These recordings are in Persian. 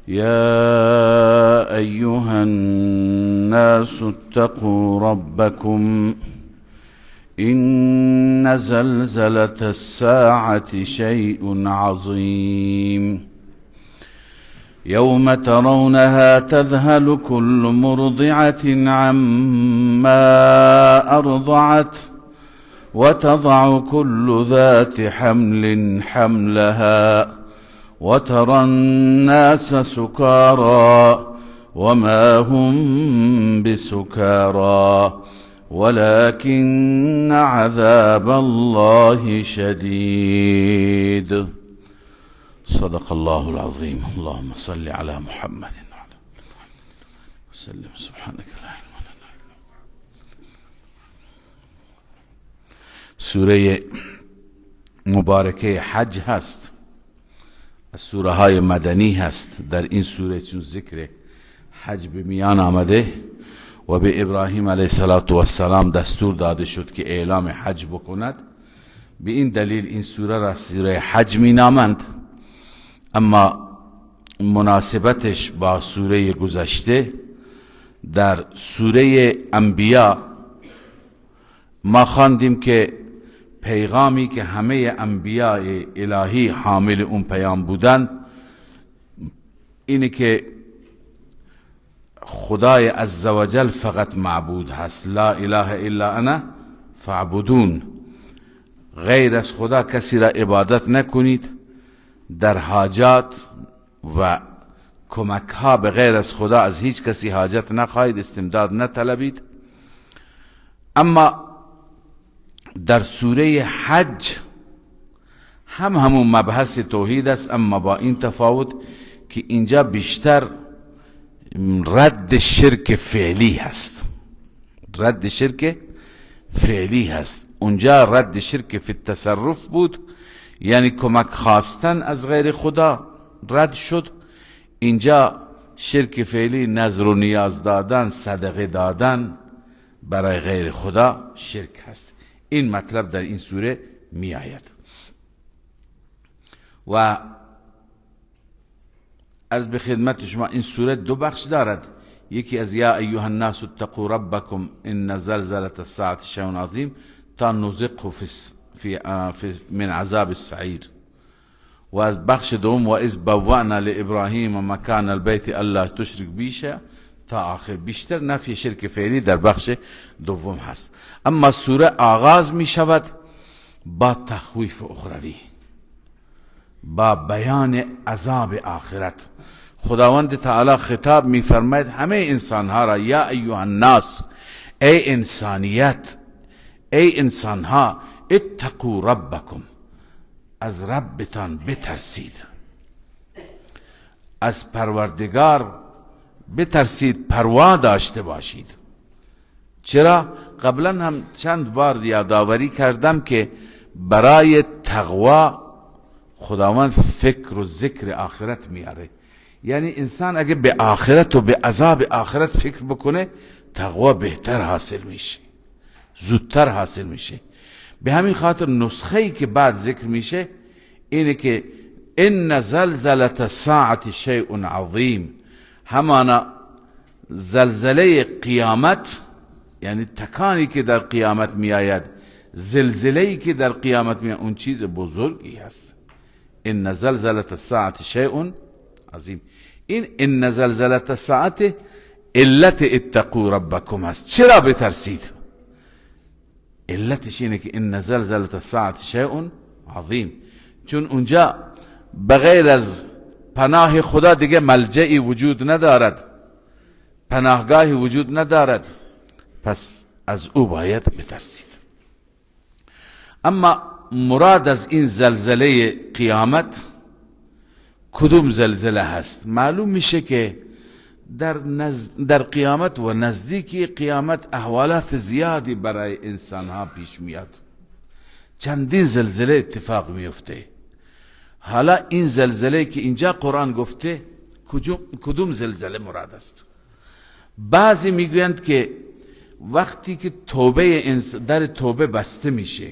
يا أيها الناس اتقوا ربكم إن زلزلة الساعة شيء عظيم. يوم ترونها تذهل كل مرضعة عما أرضعت وتضع كل ذات حمل حملها وترى الناس سكارى وما هم بسكارى ولكن عذاب الله شديد. صدق الله العظيم. اللهم صل على محمد وعلى وسلم. سبحانك لا علم لنا. سوره مبارکه حج هست، از سوره های مدنی هست. در این سوره چون ذکر حج به میان آمده و به ابراهیم علیه السلام دستور داده شد که اعلام حج بکند، به این دلیل این سوره را سوره حج می نامند. اما مناسبتش با سوره گذشته، در سوره انبیا ما خواندیم که پیغامی که همه انبیاء الهی حامل اون پیام بودن اینه که خدای عزوجل فقط معبود هست، لا اله الا انا فاعبدون، غیر از خدا کسی را عبادت نکنید، در حاجات و کمک ها به غیر از خدا از هیچ کسی حاجت نخواهید، استمداد نطلبید. اما در سوره حج هم همون مبحث توحید است، اما با این تفاوت که اینجا بیشتر رد شرک فعلی هست، رد شرک فعلی هست. اونجا رد شرک فی التصرف بود، یعنی کمک خواستن از غیر خدا رد شد. اینجا شرک فعلی، نذر و نیاز دادن، صدقه دادن برای غیر خدا شرک هست. این مطلب در این سوره می آید. و از به خدمت شما این سوره دو بخش دارد، یکی از یا ایها الناس اتقوا ربکم ان زلزلة الساعة شیء عظیم تا نذقه فی من عذاب السعیر، و از بخش دوم و اذ بوأنا لابراهیم مکان البیت الا تشرک بی شیئا تا آخر. بیشتر نفی شرک فعلی در بخش دوم هست. اما سوره آغاز می شود با تخویف اخروی، با بیان عذاب آخرت. خداوند تعالی خطاب می فرماید همه انسانها را، یا ایها الناس، ای انسانیت، ای انسانها، اتقوا ربکم، از ربتان بترسید، از پروردگار بترسید، پروا داشته باشید. چرا؟ قبلا هم چند بار یادآوری کردم که برای تقوا خداوند فکر و ذکر آخرت میاره. یعنی انسان اگه به آخرت و به عذاب آخرت فکر بکنه، تقوا بهتر حاصل میشه، زودتر حاصل میشه. به همین خاطر نسخه ای که بعد ذکر میشه اینه که ان زلزلة الساعة شیء عظیم، همانا زلزله قیامت، یعنی تکانی که در قیامت میآید، زلزله که در قیامت میآید، اون چیز بزرگی هست. ان زلزلة الساعة شیء عظیم. این ان زلزلة الساعة علت اتقوا ربکم هست. چرا بترسید؟ علتش اینه که ان زلزلة الساعة شیء عظیم، چون اونجا بغیر از پناه خدا دیگه ملجئی وجود ندارد، پناهگاهی وجود ندارد، پس از او باید بترسید. اما مراد از این زلزله قیامت کدوم زلزله هست؟ معلوم میشه که در قیامت و نزدیکی قیامت احوالات زیادی برای انسان ها پیش میاد، چندین زلزله اتفاق میفته. حالا این زلزله که اینجا قرآن گفته کدوم زلزله مراد است؟ بعضی میگویند که وقتی که توبه در توبه بسته میشه،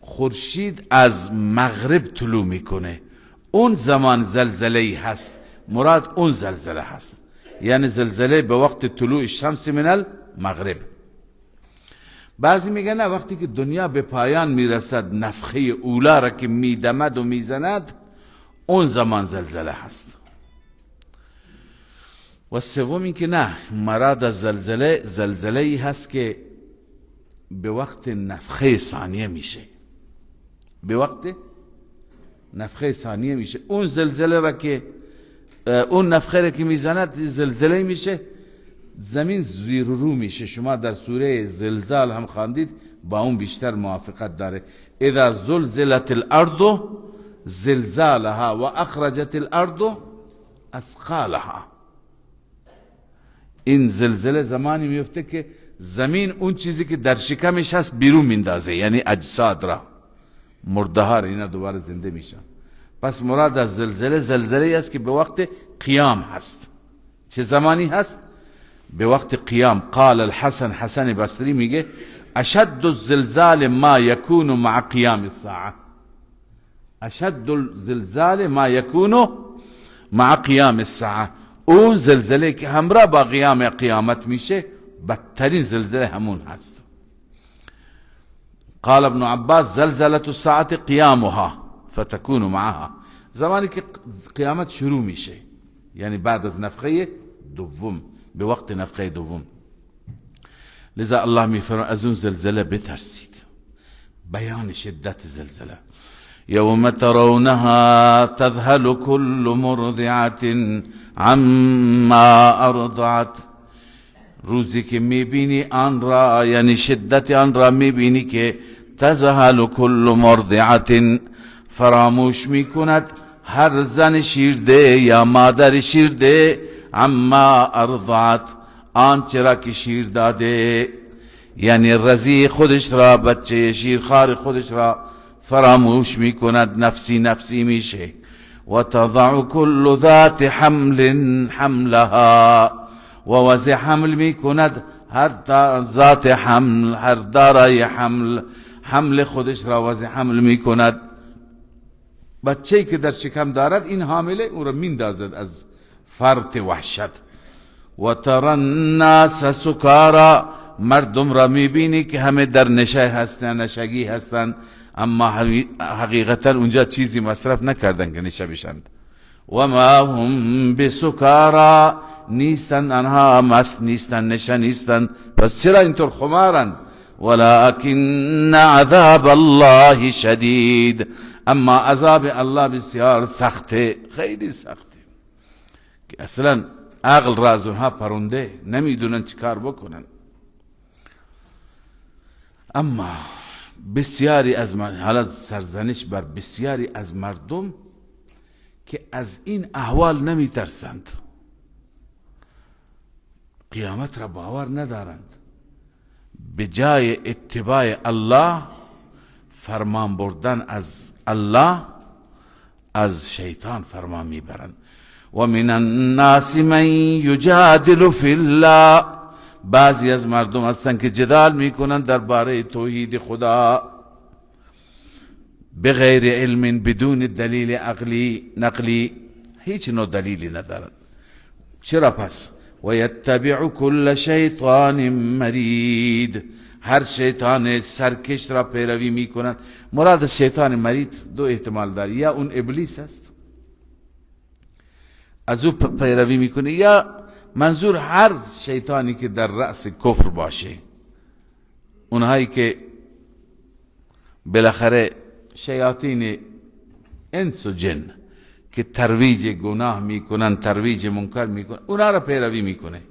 خورشید از مغرب طلوع میکنه، اون زمان زلزله هست. مراد اون زلزله هست، یعنی زلزله به وقت طلوع شمس من المغرب. بعضی میگن نه، وقتی که دنیا به پایان میرسد، نفخه اولا را که میدمد و میزند، اون زمان زلزله هست. و سوم این که نه، مراد از زلزله زلزله ای هست که به وقت نفخه ثانیه میشه، به وقت نفخه ثانیه میشه. اون زلزله را که اون نفخه را که میزند زلزله میشه، زمین زیر رو میشه. شما در سوره زلزال هم خواندید، با اون بیشتر موافقت داره. اذا زلزلت الارض زلزالها و اخرجت الارض اثقالها. این زلزله زمانی میفته که زمین اون چیزی که در شکمش هست بیرون میندازه، یعنی اجساد را، مرده ها را، اینا دوباره زنده میشن. پس مراد از زلزله زلزله است که به وقت قیام هست. چه زمانی هست؟ به وقت قیام. قال الحسن، حسن بصری میگه اشد الزلزال ما یکون مع قیام الساعه. اشد الزلزال ما یکون مع قیام الساعه. اون زلزله که همراه با قیام قیامت میشه، بدترین زلزله همون هست. قال ابن عباس زلزله الساعه قیامها فتكون معها. زمانی که قیامت شروع میشه، یعنی بعد از نفخه دوم، به وقت نفخه دوم. لذا الله میفرماید از اون زلزله بترسید. بیان شدت زلزله. یوم ترونها تذهل كل مرضعة عما ارضعت. روزی که میبینی آن را، یعنی شدت آن را میبینی که تذهل كل مرضعة، فراموش میکند هر زن شیرده یا مادر شیرده، عما ارضعت، آنچه را که شیر داده، یعنی رضیع خودش را، بچه شیرخوار خودش را فراموش میکند، نفسی نفسی میشه. و تضع كل ذات حمل حملها، و وضع حمل میکند هر ذات حمل، هر دارای حمل، حمل خودش را وضع حمل میکند. بچه‌ای که در شکم دارد این حامله، او را میندازد از فرط وحشت. و ترى الناس سکارا، مردم را میبینی که همه در نشه هستند، نشگی هستند، اما حقیقتا اونجا چیزی مصرف نکردن که نشه بشند. و ما هم بسکارا، نیستند آنها مست نیستند، نشه نیستند. پس چرا اینطور خمارند؟ ولكن عذاب الله شدید، اما عذاب الله بسیار سخته، خیلی سخته که اصلا عقل را از اونها پرونده، نمیدونن چی کار بکنن. اما بسیاری از حالا سرزنش بر بسیاری از مردم که از این احوال نمیترسند، قیامت را باور ندارند، به جای اتباع الله، فرمان بردن از الله، از شیطان فرمان میبرند. و من الناس من یجادل فی الله، بعضی از مردم هستند که جدال میکنند درباره توحید خدا بغیر علم، بدون دلیل عقلی نقلی، هیچ نوع دلیلی ندارند. چرا پس؟ و یتبع کل شیطان مرید، هر شیطان سرکش را پیروی میکنند. مراد شیطان مرید دو احتمال داره، یا اون ابلیس است از او پیروی میکنه، یا منظور هر شیطانی که در رأس کفر باشه، اونهایی که بالاخره شیاطین انس و جن که ترویج گناه میکنن، ترویج منکر میکنن، اونها را پیروی میکنه،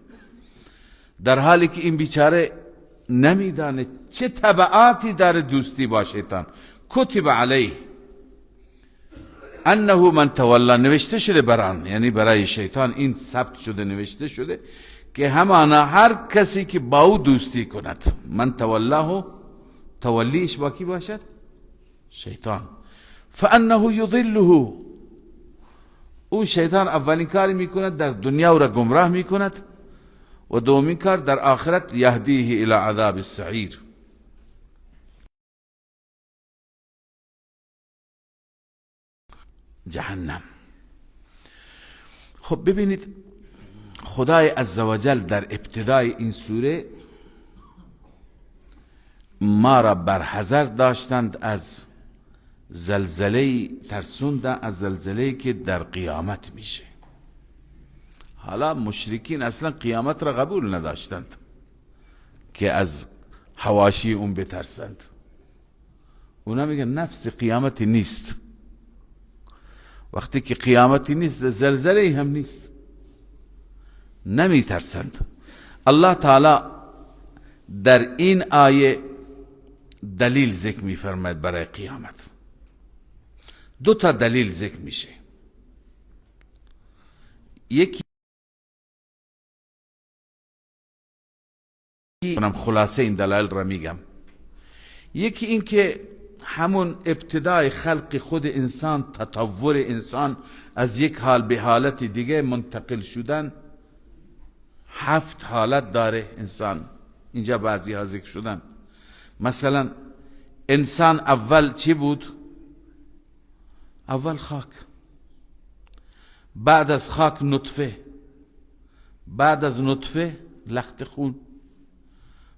در حالی که این بیچاره نمیدانه چه تبعاتی داره دوستی با شیطان. کتب علیه انه من تولا، نوشته شده بران، یعنی برای شیطان این ثبت شده، نوشته شده که همانا هر کسی که با او دوستی کند، من تولاه، تولیش با کی باشد؟ شیطان. فانه یضله، او شیطان اولین کاری میکند در دنیا او را گمراه میکند، و دومین کار در آخرت یهدیه الی عذاب السعیر. جهنم. خب ببینید، خدای عزوجل در ابتدای این سوره ما را برحذر داشتند از زلزله، ترسوندن از زلزله که در قیامت میشه. حالا مشرکین اصلا قیامت را قبول نداشتند که از حواشی اون بترسند. اونا میگن نفس قیامتی نیست. وقتی که قیامتی نیست، زلزله هم نیست، نمیترسند. الله تعالی در این آیه دلیل ذکر میفرماید برای قیامت. دو تا دلیل ذکر میشه. یکی خلاصه این دلایل را میگم. یکی این که همون ابتدای خلق خود انسان، تطور انسان از یک حال به حالت دیگه منتقل شدن، 7 حالت داره انسان. اینجا بعضی ها ذکر شدن. مثلا انسان اول چی بود؟ اول خاک، بعد از خاک نطفه، بعد از نطفه لخت خون،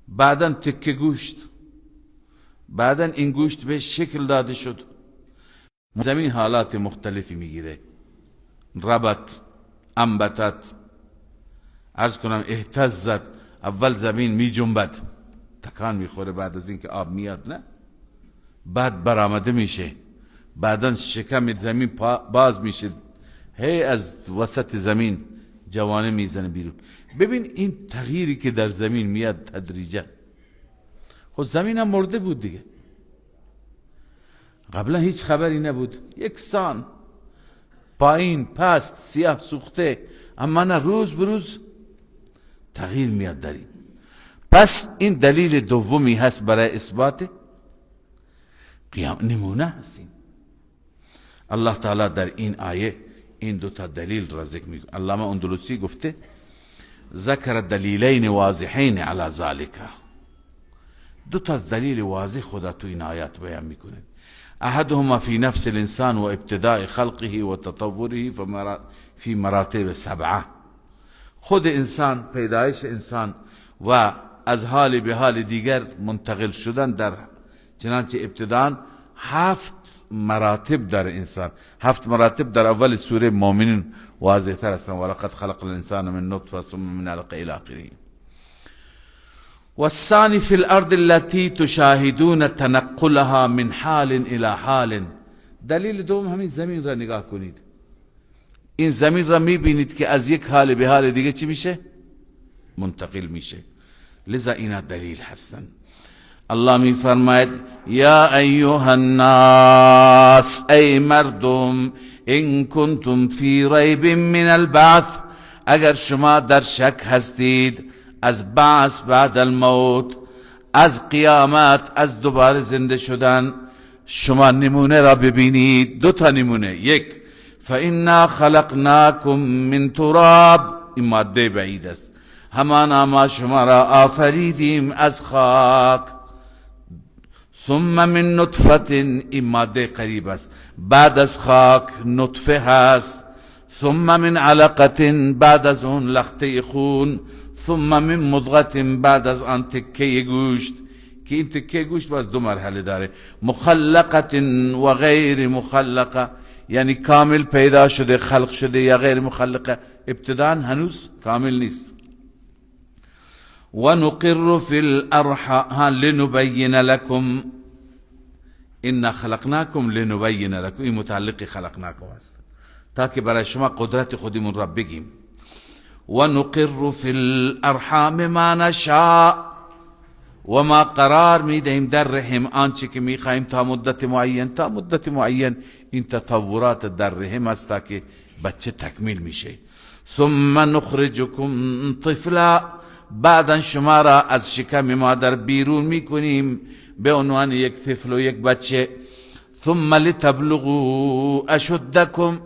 بعدا تکه گوشت، بعدا این گوشت به شکل داده شد. زمین حالات مختلفی میگیره، ربط، انبتت، عرض کنم اهتزت. اول زمین می جنبد، تکان میخوره بعد از اینکه آب میاد، نه، بعد برآمده میشه، بعدا شکم زمین باز میشه، هی از وسط زمین جوانه میزنه بیرون. ببین این تغییری که در زمین میاد تدریجا. خب زمین هم مرده بود دیگه، قبلا هیچ خبری نبود، یکسان پایین پست سیاه سوخته، اما نه، روز به روز تغییر میاد در این. پس این دلیل دومی هست برای اثبات قیام، نمونه هستیم. الله تعالی در این آیه این دو تا دلیل را ذکر میکنه. علامه اندلسی گفته ذکر دلیلین واضحین علی ذلک، دو تا دلیل واضح خدا تو این آیات بیان میکنه. احدهما فی نفس الانسان و ابتداء خلقه و تطوره فی مراتب 7. خود انسان، پیدایش انسان و از حال به حال دیگر منتقل شدن در چنانچه ابتداء 7 مراتب در انسان. 7 مراتب در اول سوره مؤمنین واضح تر هستند. ولقد خلق الانسان من نطفه ثم من علقه الى آخره. والثاني في الارض التي تشاهدون تنقلها من حال الى حال. دلیل دوم همین زمین را نگاه کنید. این زمین را میبینید که از یک حال به حال دیگه چی میشه؟ منتقل میشه. لذا اینا دلیل هستند. الله می فرماید یا ایها الناس، ای مردم، ان کنتم فی ریب من البعث، اگر شما در شک هستید از بعث بعد الموت، از قیامت، از دوباره زنده شدن، شما نمونه را ببینید. دو تا نمونه. یک، فإنا خلقناکم من تراب، این ماده بعید است، همانا ما شما را آفریدیم از خاک. ثم من نطفة، این ماده قریب است، بعد از خاک نطفه هست. ثم من علقة، بعد از اون لخته خون. ثم من مضغة، بعد از آن تکه گوشت، که این تکه گوشت باز دو مرحله داره، مخلقة و غیر مخلقه، یعنی کامل پیدا شده، خلق شده، یا غیر مخلقه، ابتداء هنوز کامل نیست. و نقر فی الارحام لنبین لکم، انا خلقناکم لنبین لکم، این متعلق خلقناکم است، تا که برای شما قدرت خودمون را بگیم. و نقر فی الارحام ما نشاء، و ما قرار میدهیم در رحم آنچه که میخواهیم تا مدت معین، تا مدت معین این تطورات در رحم است تا که بچه تکمیل میشه. ثم نخرجکم طفلا، بعدا شما را از شکم مادر بیرون میکنیم به عنوان یک طفل و یک بچه. ثم لتبلغوا اشدکم،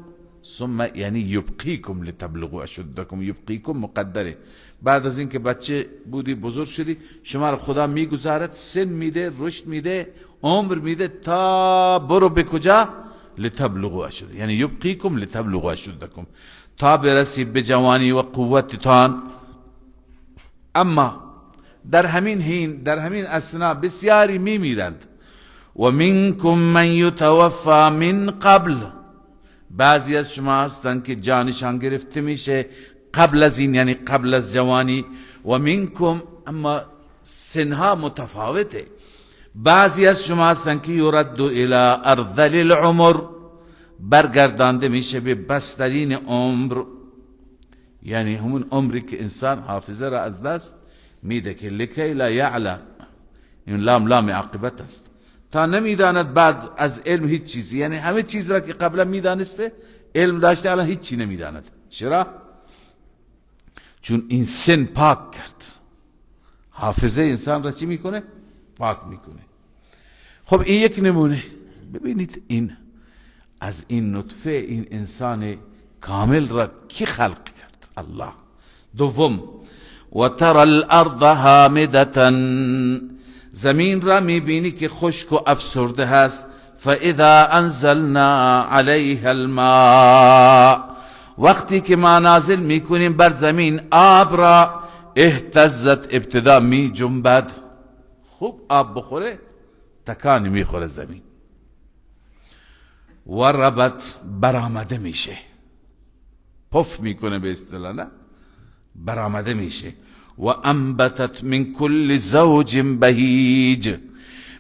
ثم یعنی یبقیکم لتبلغوا اشدکم، یبقیکم مقدره. بعد از اینکه بچه بودی بزرگ شدی، شما را خدا میگذارد، سن میده، رشد میده، عمر میده، تا برو به کجا؟ لتبلغوا اشد، یعنی یبقیکم لتبلغوا اشدکم، تا برسید به جوانی و قوتتان. اما در همین حین، در همین اثنا بسیاری میمیرند. و منکم من یتوفی من قبل، بعضی از شما هستند که جانشان گرفته میشه قبل از این، یعنی قبل از جوانی. و منکم، اما سنها متفاوته، بعضی از شما هستند که یرد الی ارذل العمر، برگردانده میشه به بسترین عمر، یعنی همون عمری که انسان حافظه را از دست میده، که لکی لا یعلم، این لام لام عاقبت است، تا نمیداند بعد از علم هیچ چیزی، یعنی همه چیز را که قبلا میدانسته علم داشته، الان هیچ چی نمیداند. چرا؟ چون این سن پاک کرد، حافظه انسان را چی میکنه؟ پاک میکنه. خب این یک نمونه. ببینید این از این نطفه این انسان کامل را کی خلق کرد؟ الله. دوم، و ترى الارض هامدة، زمین را میبینی که خشک و افسرده هست. فاذا انزلنا علیها الماء، وقتی که ما نازل میکنیم بر زمین آب را، اهتزت، ابتدا می جنبد. خوب آب بخوره تکانی میخوره زمین، و ربت، برآمده میشه، پف میکنه به اصطلاح، نه برآمده میشه. و انبتت من کل زوج بهیج،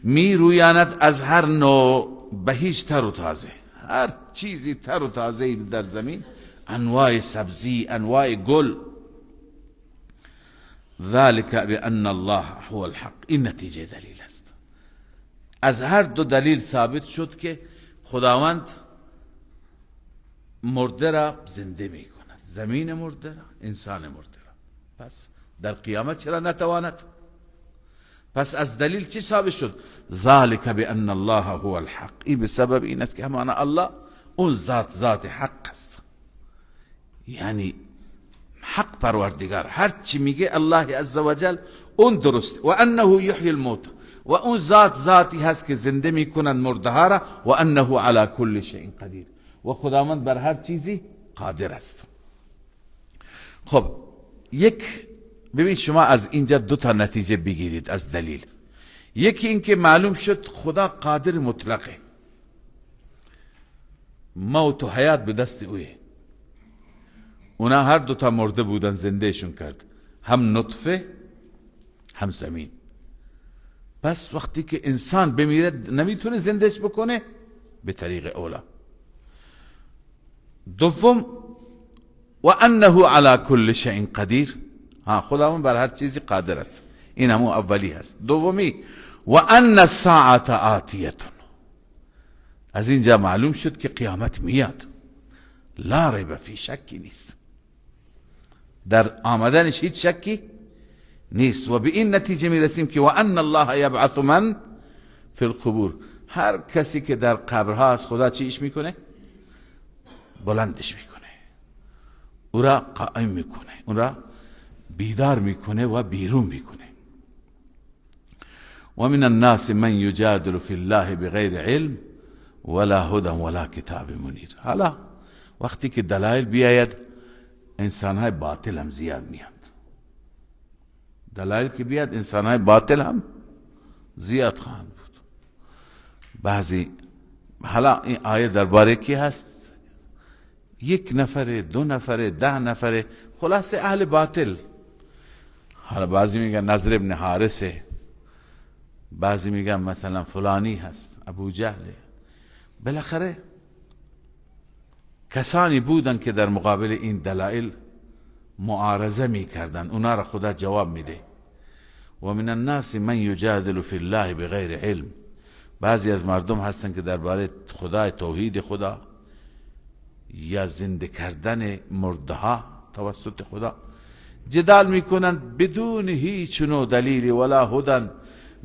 میرویاند از هر نوع بهیج تر و تازه، هر چیزی تر و تازه در زمین، انواع سبزی، انواع گل. ذلك بأن الله هو الحق. این نتیجه دلیل است. از هر دو دلیل ثابت شد که خداوند مرده را زنده می کند، زمین مرده را، انسان مرده را. پس در قیامت چرا نتواند؟ پس از دلیل چی ثابت شد؟ ذلك بأن الله هو الحق. این به سبب این است که همانا الله اون ذات، ذات حق است، یعنی حق پروردگار، هر چی میگه الله عزوجل اون درست. و انه یحیی الموت، و اون ذات ذاتی هست که زنده میکنند مرده ها را. و انه علی کل شیء قدیر، و خداوند بر هر چیزی قادر است. خب یک، ببین شما از اینجا دو تا نتیجه بگیرید از دلیل. یکی اینکه معلوم شد خدا قادر مطلقه، موت و حیات به دست اویه. اونا هر دو تا مرده بودن زندهشون کرد، هم نطفه هم زمین. پس وقتی که انسان بمیره نمیتونه زندهش بکنه به طریق اولا. دوم، و انه علی کل شیء قدیر، ها خداوند بر هر چیزی قادر است، این همون اولی هست. دومی، و ان الساعة آتیه، از اینجا معلوم شد که قیامت میاد، لا ریب فی، شکی نیست در آمدنش، هیچ شکی نیست. و به این نتیجه میرسیم که و ان الله یبعث من فی القبور، هر کسی که در قبرها است خدا چیش میکنه؟ بلندش میکنه، او را قائم میکنه، او را بیدار میکنه و بیرون میکنه. و من الناس من یجادل فی الله بغیر علم ولا هدى ولا کتاب منیر. حالا وقتی که دلایل بیاید انسانهای باطل هم زیاد میاد، دلایل که بیاد انسانهای باطل هم زیاد خواهند بود. بعضی، حالا این آیه درباره کی هست؟ یک نفره، دو نفره، 10 نفره، خلاصه اهل باطل. حالا بعضی میگن نضر ابن حارثه، بعضی میگن مثلا فلانی هست، ابو جهله. بالاخره کسانی بودن که در مقابل این دلایل معارضه میکردن، اونا را خدا جواب میده. و من الناس من یجادل فی الله بغیر علم، بعضی از مردم هستن که درباره خدای، توحید خدا یا زنده کردن مرده ها توسط خدا جدال میکنن بدون هیچ نوع دلیلی، ولا هدن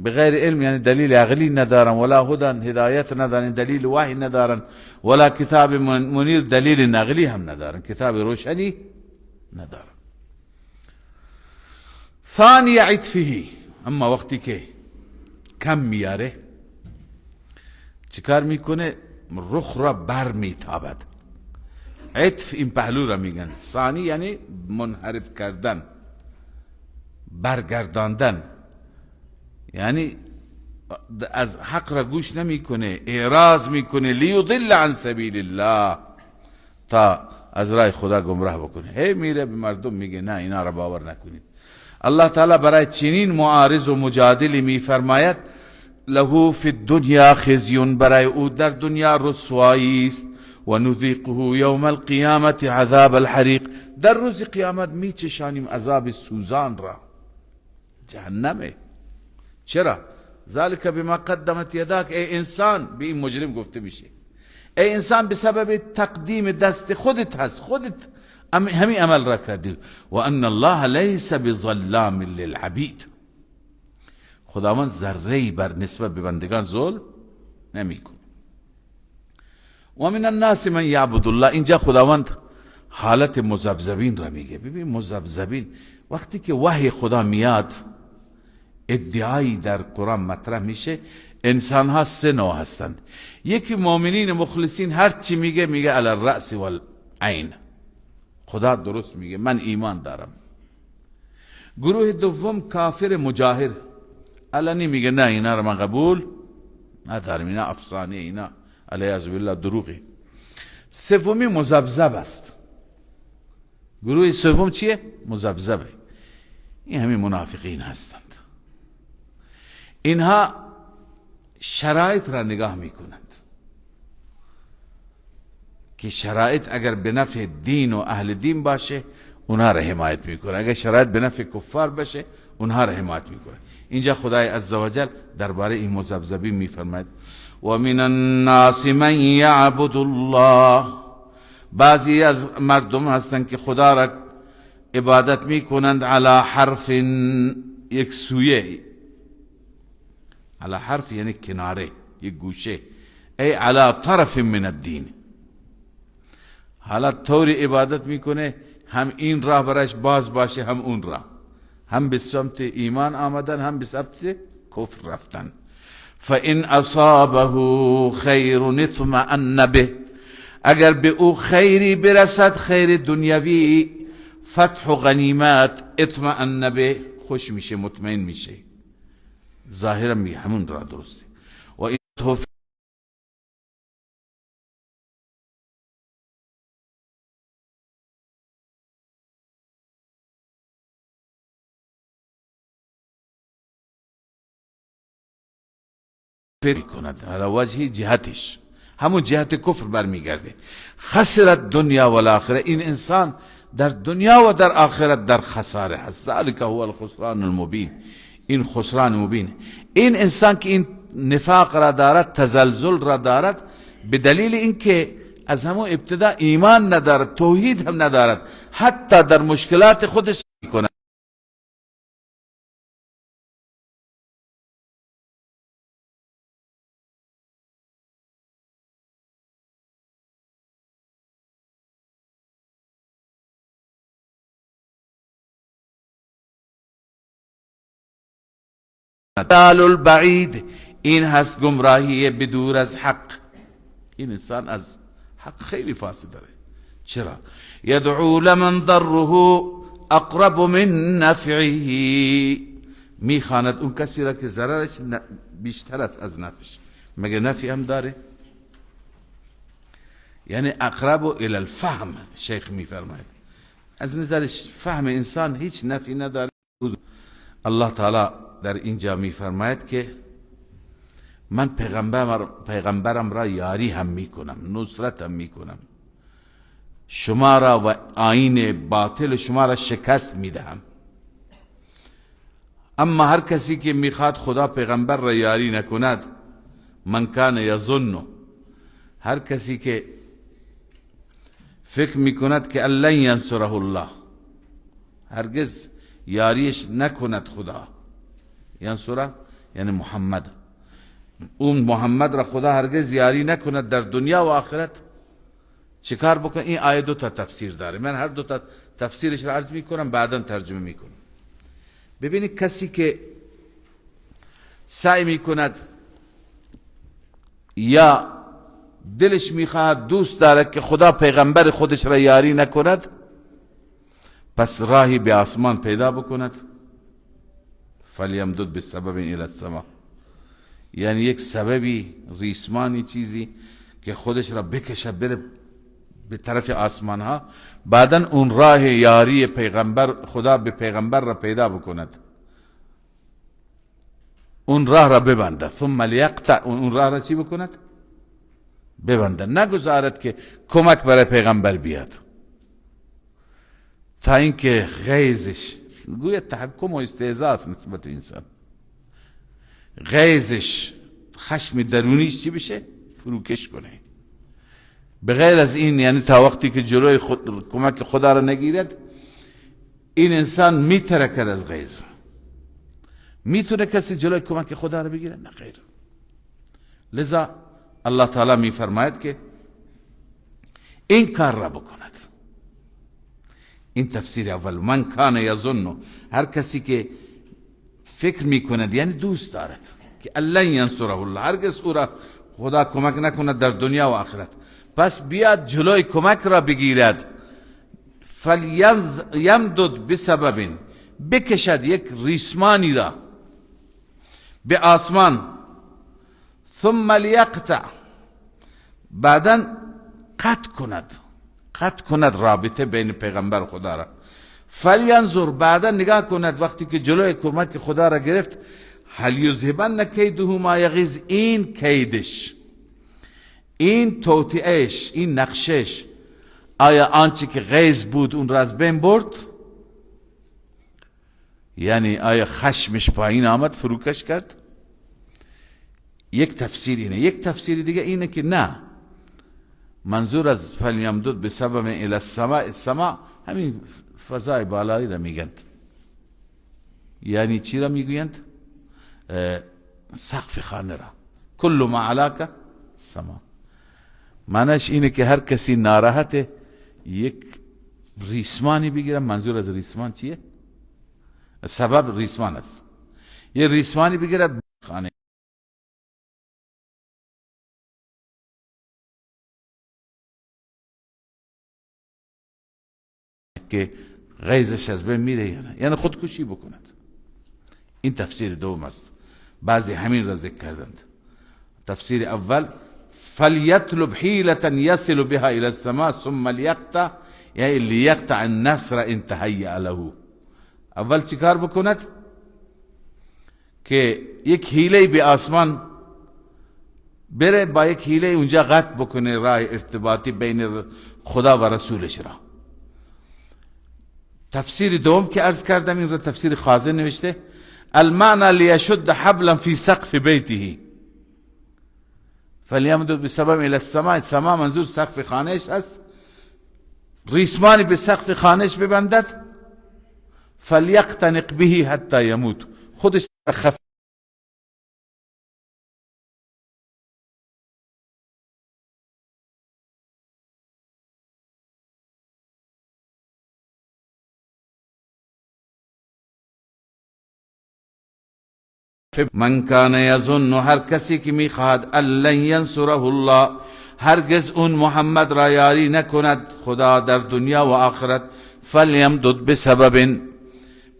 بغیر علم، یعنی دلیل عقلی ندارن، ولا هدن هدایت ندارن، دلیل وحی ندارن، ولا کتاب منیر دلیل نقلی هم ندارن، کتاب روشنی ندارن. ثانی عطفه، اما وقتی که کم میاره چیکار میکنه؟ رخ را بر میتابد. عطف این پهلو را میگن، ثانی یعنی منحرف کردن، برگرداندن، یعنی از حق را گوش نمیکنه، اعراض میکنه، لیضل عن سبیل الله، تا از راه خدا گمراه بکنه. هی میره به مردم میگه نه اینا را باور نکنید. الله تعالی برای چنین معارض و مجادلی میفرماید له فی الدنیا خزی، برای او در دنیا رسوایی است، و نذیقه یوم القیامت عذاب الحریق، در روز قیامت میچشانیم عذاب سوزان را، جهنمه. چرا؟ ذالک بما قدمت یداک، ای انسان، به این مجرم گفته میشه ای انسان به سبب تقدیم دست خودت هست، خودت همین عمل را کردی. و ان الله لیس بظلام للعبید، خداوند ذره بر نسبت به بندگان ظلم نمیکنه. و من الناس من یعبد الله، اینجا خداوند حالت مذبذبین را میگه. ببین مذبذبین وقتی که وحی خدا میاد، ادعایی در قرآن مطرح میشه، انسان ها سه نوع هستند. یکی مؤمنین مخلصین، هر چی میگه میگه علی الرأس والعین، خدا درست میگه، من ایمان دارم. گروه دوم کافر مجاهر، علنی میگه نه اینا رو من قبول ندارم، اینا افسانه، اینا علیه بالله دروغی. سومی مذبذب است. گروه سوم چیه؟ مذبذبه. این همین منافقین هستند. اینها شرایط را نگاه میکنند که شرایط اگر به نفع دین و اهل دین باشه اونها را حمایت میکنه، اگر شرایط به نفع کفار باشه اونها را حمایت میکنه. اینجا خدای عزوجل درباره این مذبذبین میفرماید و من الناس من یعبد الله، بعضی از مردم هستند که خدا را عبادت میکنند علی حرف، یک سویه، علی حرف یعنی کناره، یک گوشه، ای علی طرف من الدین. حالا طوری عبادت میکنه هم این راه برش باز باشه هم اون راه، هم به سمت ایمان آمدن هم به سمت کفر رفتن. فإن اصابه خیر اطمأن به، اگر به او خیری برسد، خیر دنیوی، فتح و غنیمت، اطمأن به، خوش میشه، مطمئن میشه، ظاهرا میگه همون راه درسته. و این کند علی وجه جهتش، همون جهت کفر برمیگرده. خسرت دنیا و الاخره، این انسان در دنیا و در آخرت در خساره هست. ذلک هو الخسران المبین، این خسران مبین. این انسان که این نفاق را دارد، تزلزل را دارد، به دلیل اینکه از همون ابتدا ایمان ندارد، توحید هم ندارد، حتی در مشکلات خودش میکند. ضلال البعید، این هست گمراهی بدور از حق. این انسان از حق خیلی فاصله داره. چرا؟ یدعو لمن ضره اقرب من نفعه، میخواند اون کسی را که ضررش بیشتر است از نفعش. مگه نفعی هم داره؟ یعنی اقرب الى الفهم، شیخ میفرماید از نظر فهم انسان هیچ نفعی نداره. الله تعالی در اینجا میفرماید که من پیغمبرم را یاری هم میکنم، نصرت هم میکنم، شما را و آیین باطل شما را شکست میدهم. اما هر کسی که میخواد خدا پیغمبر را یاری نکند، من کان یظن، هر کسی که فکر میکند که لن ینصره الله، هرگز یاریش نکند خدا، ینصره یعنی محمد، اون محمد را خدا هرگز یاری نکند در دنیا و آخرت، چیکار بکن؟ این آیه دو تا تفسیر داره، من هر دو تا تفسیرش را عرض میکنم، بعدا ترجمه میکنم. ببینید کسی که سعی میکند یا دلش میخواهد، دوست دارد که خدا پیغمبر خودش را یاری نکند، پس راهی به آسمان پیدا بکند. فلیمدد بسبب الی السما، یعنی یک سببی، ریسمانی، چیزی که خودش را بکشه بره به طرف آسمان ها، بعدا اون راه یاری پیغمبر خدا به پیغمبر را پیدا بکند، اون راه را ببنده. ثم لیقطع، اون راه را چی بکند؟ ببنده، نگذارد که کمک برای پیغمبر بیاد، تا اینکه غیظش، گویا تحکم و استهزاء است نسبت به انسان، غیظش، خشم درونیش چی بشه؟ فروکش کنه. به غیر از این، یعنی تا وقتی که جلوی خود کمک خدا را نگیرد، این انسان میترکد از غیظ. میتونه کسی جلوی کمک خدا را بگیره؟ نه غیر. لذا الله تعالی میفرماید که این کار را بکند. این تفسیر اول، من کان یظن، هر کسی که فکر میکند، یعنی دوست دارد که الله ینصره الله، هرگز او را خدا کمک نکند در دنیا و آخرت، پس بیاد جلوی کمک را بگیرد. فلیمدد بسبب، بکشد یک ریسمانی را به آسمان، ثم لیقطع، بعدا قطع کند، قطع کند رابطه بین پیغمبر خدا را. فلینظر، بعدا نگاه کند وقتی که جلوی کمک خدا را گرفت، هل یذهبن کیده ما یغیظ، این کیدش، این توطئه‌اش، این نقشش، آیا آنچه که غیظ بود اون را از بین برد؟ یعنی آیا خشمش پایین آمد، فروکش کرد؟ یک تفسیر اینه. یک تفسیر دیگه اینه که نه، منظور از فلیمدد بسبب الی السماء، السماء همین فضای بالایی را میگند. یعنی چی را میگویند؟ سقف خانه را، کل ما علاک سما. معنیش اینه که هر کسی ناراحته یک ریسمانی بگیره. منظور از ریسمان چیه؟ سبب ریسمان است. یه ریسمانی بگیره خانه که غیظش از بین میره یا نه، یعنی خودکشی بکند. این تفسیر دوم است، بعضی همین را ذکر کردند. تفسیر اول فلیطلب حیلة یصل بها الى السماء ثم لیقطع، یعنی لیقطع النصر ان تهیأ له. اول چیکار بکند؟ که یک حیله به آسمان بره، با یک حیله اونجا قطع بکنه راه ارتباطی بین خدا و رسولش را. تفسیر دوم که عرض کردم این را تفسیر خازن نوشته، المعنى لیشد حبلا فی سقف بیته فلیمدد بسبب الى السماء. سما منظور سقف خانهش است، ریسمانی به سقف خانهش ببندد، فلیقتنق به حتی یموت، خودش خف من کان یظن، هر کسی که میخواهد ان ینصره الله، هرگز اون محمد را یاری نکند خدا در دنیا و آخرت، فلیمدد بسبب،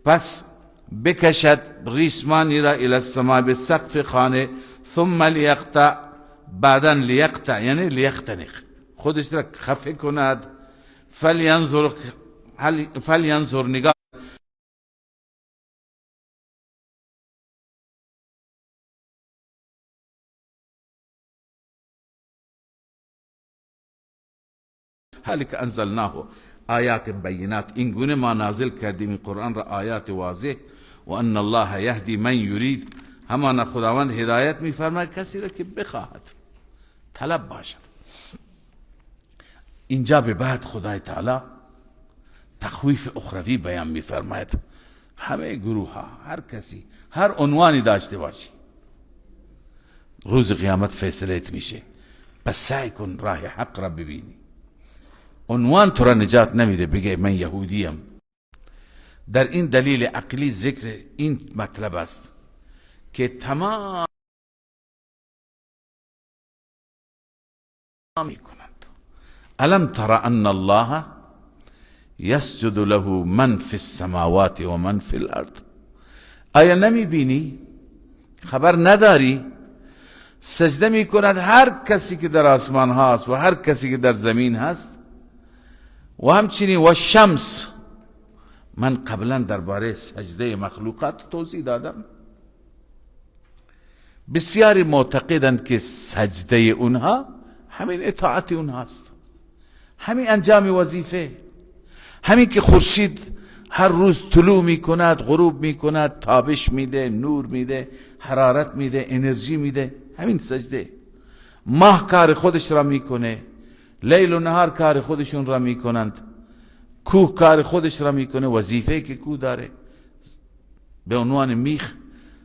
پس بکشد ریسمانی را الی السماء، به سقف خانه، ثم لیقطع، بعدا لیقطع یعنی لیختنق، خودش را خفه کند، فلینظر، فلینظر نگاه هلک انزلناه آیات بینات، این گونه ما نازل کردیم این قرآن را آیات واضح، و ان الله یهدی من یرید، همان خداوند هدایت میفرماید کسی را که بخواهد، طلب باشد. اینجا به بعد خدای تعالی تخویف اخروی بیان میفرماید. همه گروه ها، هر کسی هر عنوانی داشته باشی، روز قیامت فیصله میشه. پس سعی کن راه حق را ببینی. عنوان تو را نجات نمیده بگه من یهودیم. در این دلیل عقلی ذکر این مطلب است که تمام میکنند. الم تر ان الله یسجد له من فی السماوات و من فی الارض. آیا نمی بینی؟ خبر نداری؟ سجده می کند هر کسی که در آسمان هاست و هر کسی که در زمین هست، و همچنین و شمس. من قبلا درباره سجده مخلوقات توضیح دادم. بسیاری معتقدند که سجده اونها همین اطاعت اونهاست، همین انجام وظیفه، همین که خورشید هر روز طلوع میکند، غروب میکند، تابش میده، نور میده، حرارت میده، انرژی میده، همین سجده. ماه کار خودش را میکنه، لیل و نهار کار خودشون را میکنند، کوه کار خودش را میکنه، وظیفه که کوه داره به عنوان میخ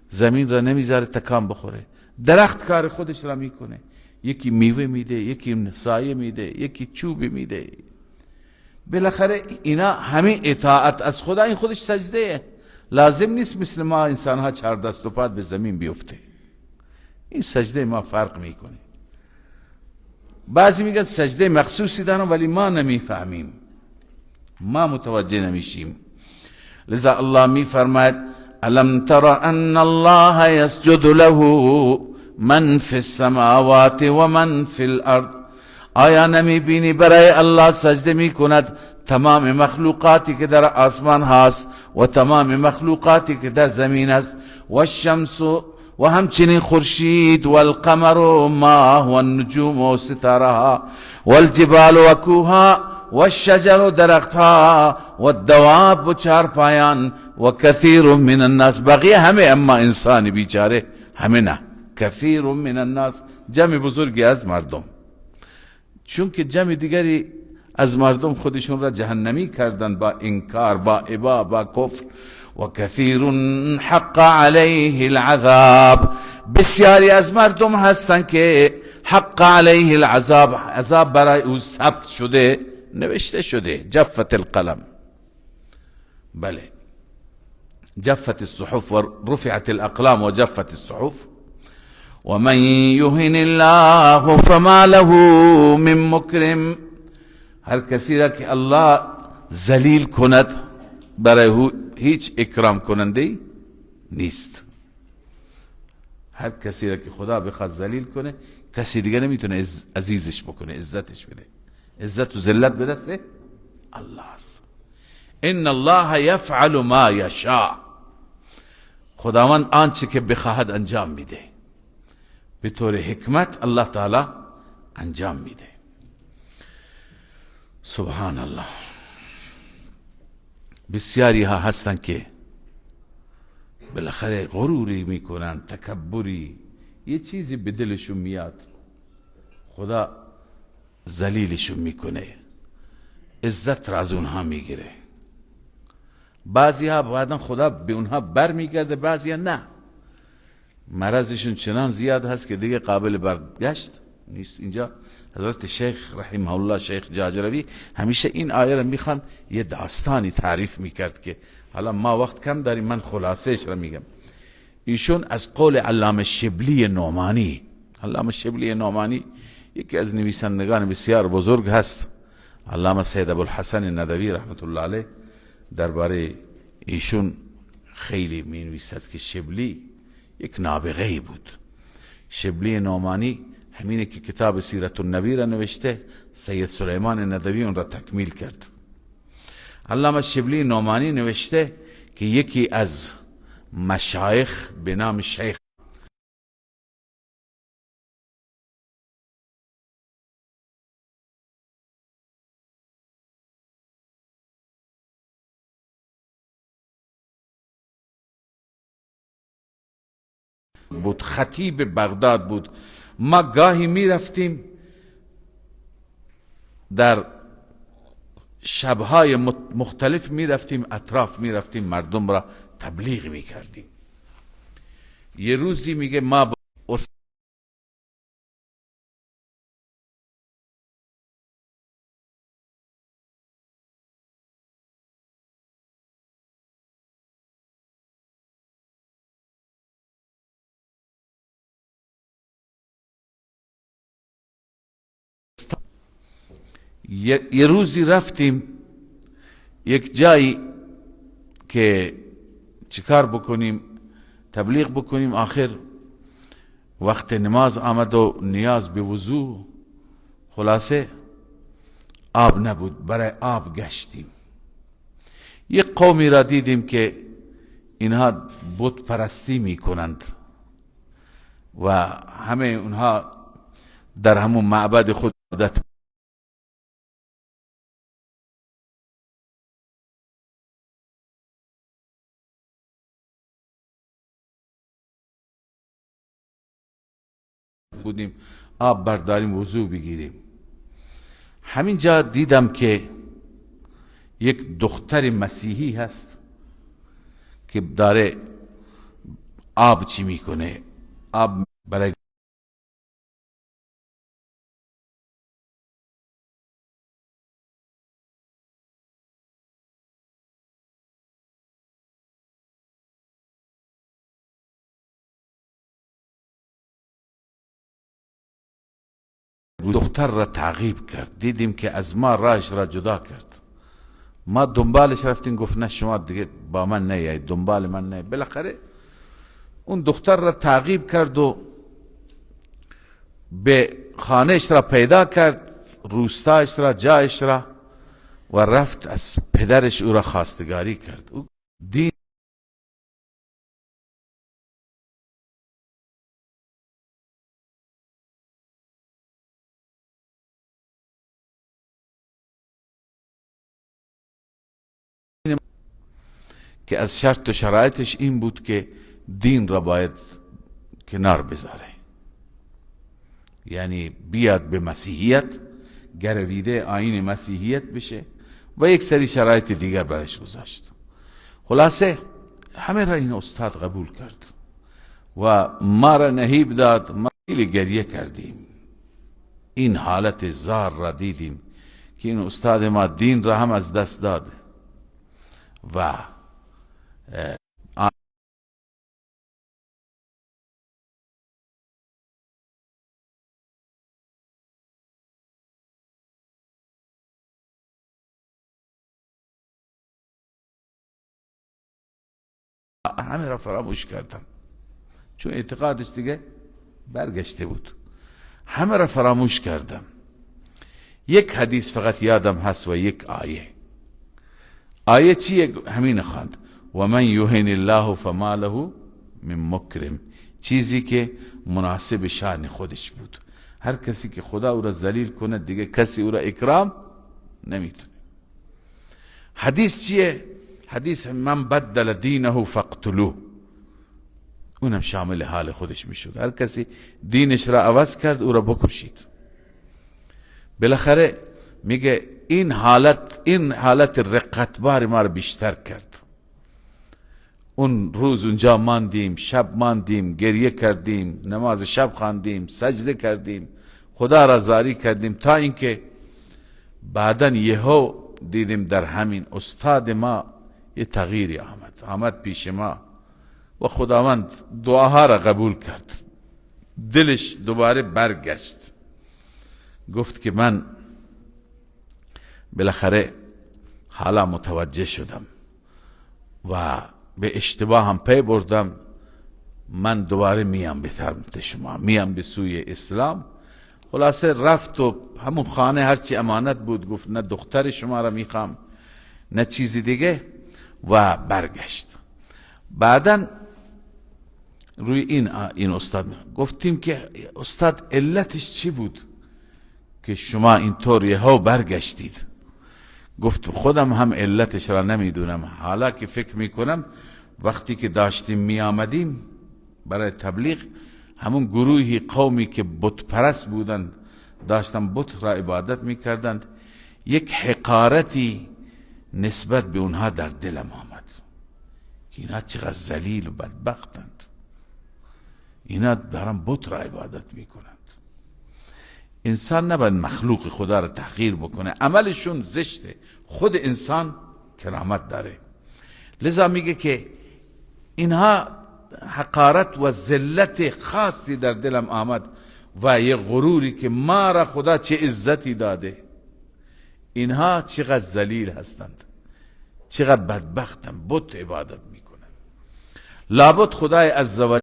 زمین را نمیذاره تکان بخوره. درخت کار خودش را میکنه، یکی میوه میده، یکی سایه میده، یکی چوب میده. بالاخره اینا همه اطاعت از خدا، این خودش سجده. لازم نیست مثل ما انسان ها چهار دست و پا به زمین بیفته. این سجده ما فرق میکنه. بعضی میگن سجده مخصوصی دارن، ولی ما نمیفهمیم، ما متوجه نمیشیم. لذا الله میفرماید الم تر ان الله یسجد له من فی السماوات و من فی الارض. آیا نمی بینی برای الله سجده می کند تمام مخلوقاتی که در آسمان هست و تمام مخلوقاتی که در زمین است، و الشمس و همچنین خورشید، و القمر و ماه و النجوم و ستاره ها، و الجبال و کوها، و الشجر و درختها، و الدواب و چارپایان، و کثیر من الناس. بقیه همه، اما انسان بیچاره همه نه. کثیر من الناس جمع بزرگی از مردم، چون که جمع دیگری از مردم خودشون را جهنمی کردن با انکار، با ابا، با کفر. و کثیر حق علیه العذاب. بسیاری از مردم هستند که حق علیه العذاب، عذاب برای او ثبت شده، نوشته شده. جفت القلم، بله، جفت الصحف و رفعت الاقلام و جفت الصحف. و من یهن الله فما له من مکرم. هر کسی را که الله ذلیل کند برای او هیچ اکرام کننده نیست. هر کسی را که خدا بخواد ذلیل کنه، کسی دیگه نمیتونه عزیزش بکنه، عزتش بده. عزت و ذلت به دست الله است. ان الله یفعل ما یشاء. خداوند آنچه که بخواهد انجام میده، به طور حکمت الله تعالی انجام میده. سبحان الله. بسیاری ها هستن که بالاخره غروری میکنن، تکبری، یه چیزی به دلشون میاد، خدا ذلیلشون میکنه، عزت را از اونها میگیره. بعضی ها بعدا خدا به اونها بر میگرده، بعضی ها نه، مرضشون چنان زیاد هست که دیگه قابل برگشت نیست. اینجا حضرت شیخ رحمه الله، شیخ جاجروی، همیشه این آیه را میخوان، یه داستانی تعریف میکرد که حالا ما وقت کم داریم، من خلاصه اش را میگم. ایشون از قول علامه شبلی نعمانی، علامه شبلی نعمانی یکی از نویسندگان بسیار بزرگ هست، علامه سید ابوالحسن ندوی رحمت الله علیه درباره ایشون خیلی می نویسد که شبلی یک نابغه بود. شبلی نعمانی همینه که کتاب سیرت النبی را نوشته، سید سلیمان ندوی اون را تکمیل کرد. علامه شبلی نعمانی نوشته که یکی از مشایخ به نام شیخ بود، خطیب بغداد بود. ما گاهی می رفتیم در شبهای مختلف می رفتیم، اطراف می رفتیم، مردم را تبلیغ می کردیم. یه روزی میگه ما با یه روزی رفتیم یک جایی که چیکار بکنیم، تبلیغ بکنیم. آخر وقت نماز آمد و نیاز به وضو، خلاصه آب نبود، برای آب گشتیم. یک قومی را دیدیم که اینها بت پرستی میکنند و همه اونها در همون معبد خود عبادت بودیم، آب برداریم وضو بگیریم. همینجا دیدم که یک دختر مسیحی هست که داره آب چی میکنه، آب برای دختر را تعقیب کرد. دیدیم که از ما راهش را جدا کرد، ما دنبالش رفتیم، گفت نه شما دیگه با من نیایید، دنبال من نیایید. بالاخره اون دختر را تعقیب کرد و به خانهش را پیدا کرد، روستایش را، جایش را، و رفت از پدرش او را خواستگاری کرد. او دین که از شرط و شرایطش این بود که دین را باید کنار بذاره، یعنی بیاد به مسیحیت، گرویده آیین مسیحیت بشه و یک سری شرایط دیگر برش گذاشت. خلاصه همه را این استاد قبول کرد و ما را نهیب داد. ما خیلی گریه کردیم، این حالت زار را دیدیم که این استاد ما دین را هم از دست داد و همه را فراموش کردم، چون اعتقادش دیگه برگشته بود. همه را فراموش کردم. یک حدیث فقط یادم هست و یک آیه. آیه چیه؟ همین خواند، و من یهن الله فما له من مکرم، چیزی که مناسب شأن خودش بود. هر کسی که خدا او را ذلیل کنه دیگه کسی او را اکرام نمیتونه. حدیث چیه؟ حدیث من بدل دینه فاقتلوه، اونم شامل حال خودش میشد. هر کسی دینش را عوض کرد او را بکشید. بالاخره میگه این حالت رقتبار ما را بیشتر کرد. اون روز اونجا ماندیم، شب ماندیم، گریه کردیم، نماز شب خواندیم، سجده کردیم، خدا را زاری کردیم، تا اینکه بعدا یهو دیدیم در همین استاد ما یه تغییری آمد پیش ما و خداوند دعاها را قبول کرد. دلش دوباره برگشت، گفت که من بالاخره حالا متوجه شدم و به اشتباه هم پی بردم، من دوباره میام به سمت شما، میام به سوی اسلام. خلاصه رفت و همون خانه هرچی امانت بود گفت نه دختر شما را میخوام نه چیزی دیگه، و برگشت. بعدا روی این استاد گفتیم که استاد علتش چی بود که شما اینطور یهو برگشتید؟ گفت خودم هم علتش را نمیدونم، حالا که فکر میکنم وقتی که داشتیم میآمدیم برای تبلیغ، همون گروهی قومی که بت پرست بودند داشتن بت را عبادت میکردند، یک حقارتی نسبت به اونها در دلم آمد که اینا چقدر ذلیل و بدبختند، اینا دارن بت را عبادت میکنند. انسان نباید مخلوق خدا را تحقیر بکنه، عملشون زشته، خود انسان کرامت داره. لذا میگه که اینها حقارت و ذلت خاصی در دلم آمد و یه غروری که ما را خدا چه عزتی داده، اینها چقدر ذلیل هستند، چقدر بدبختند، بت عبادت میکنند. لابد خدای عزوجل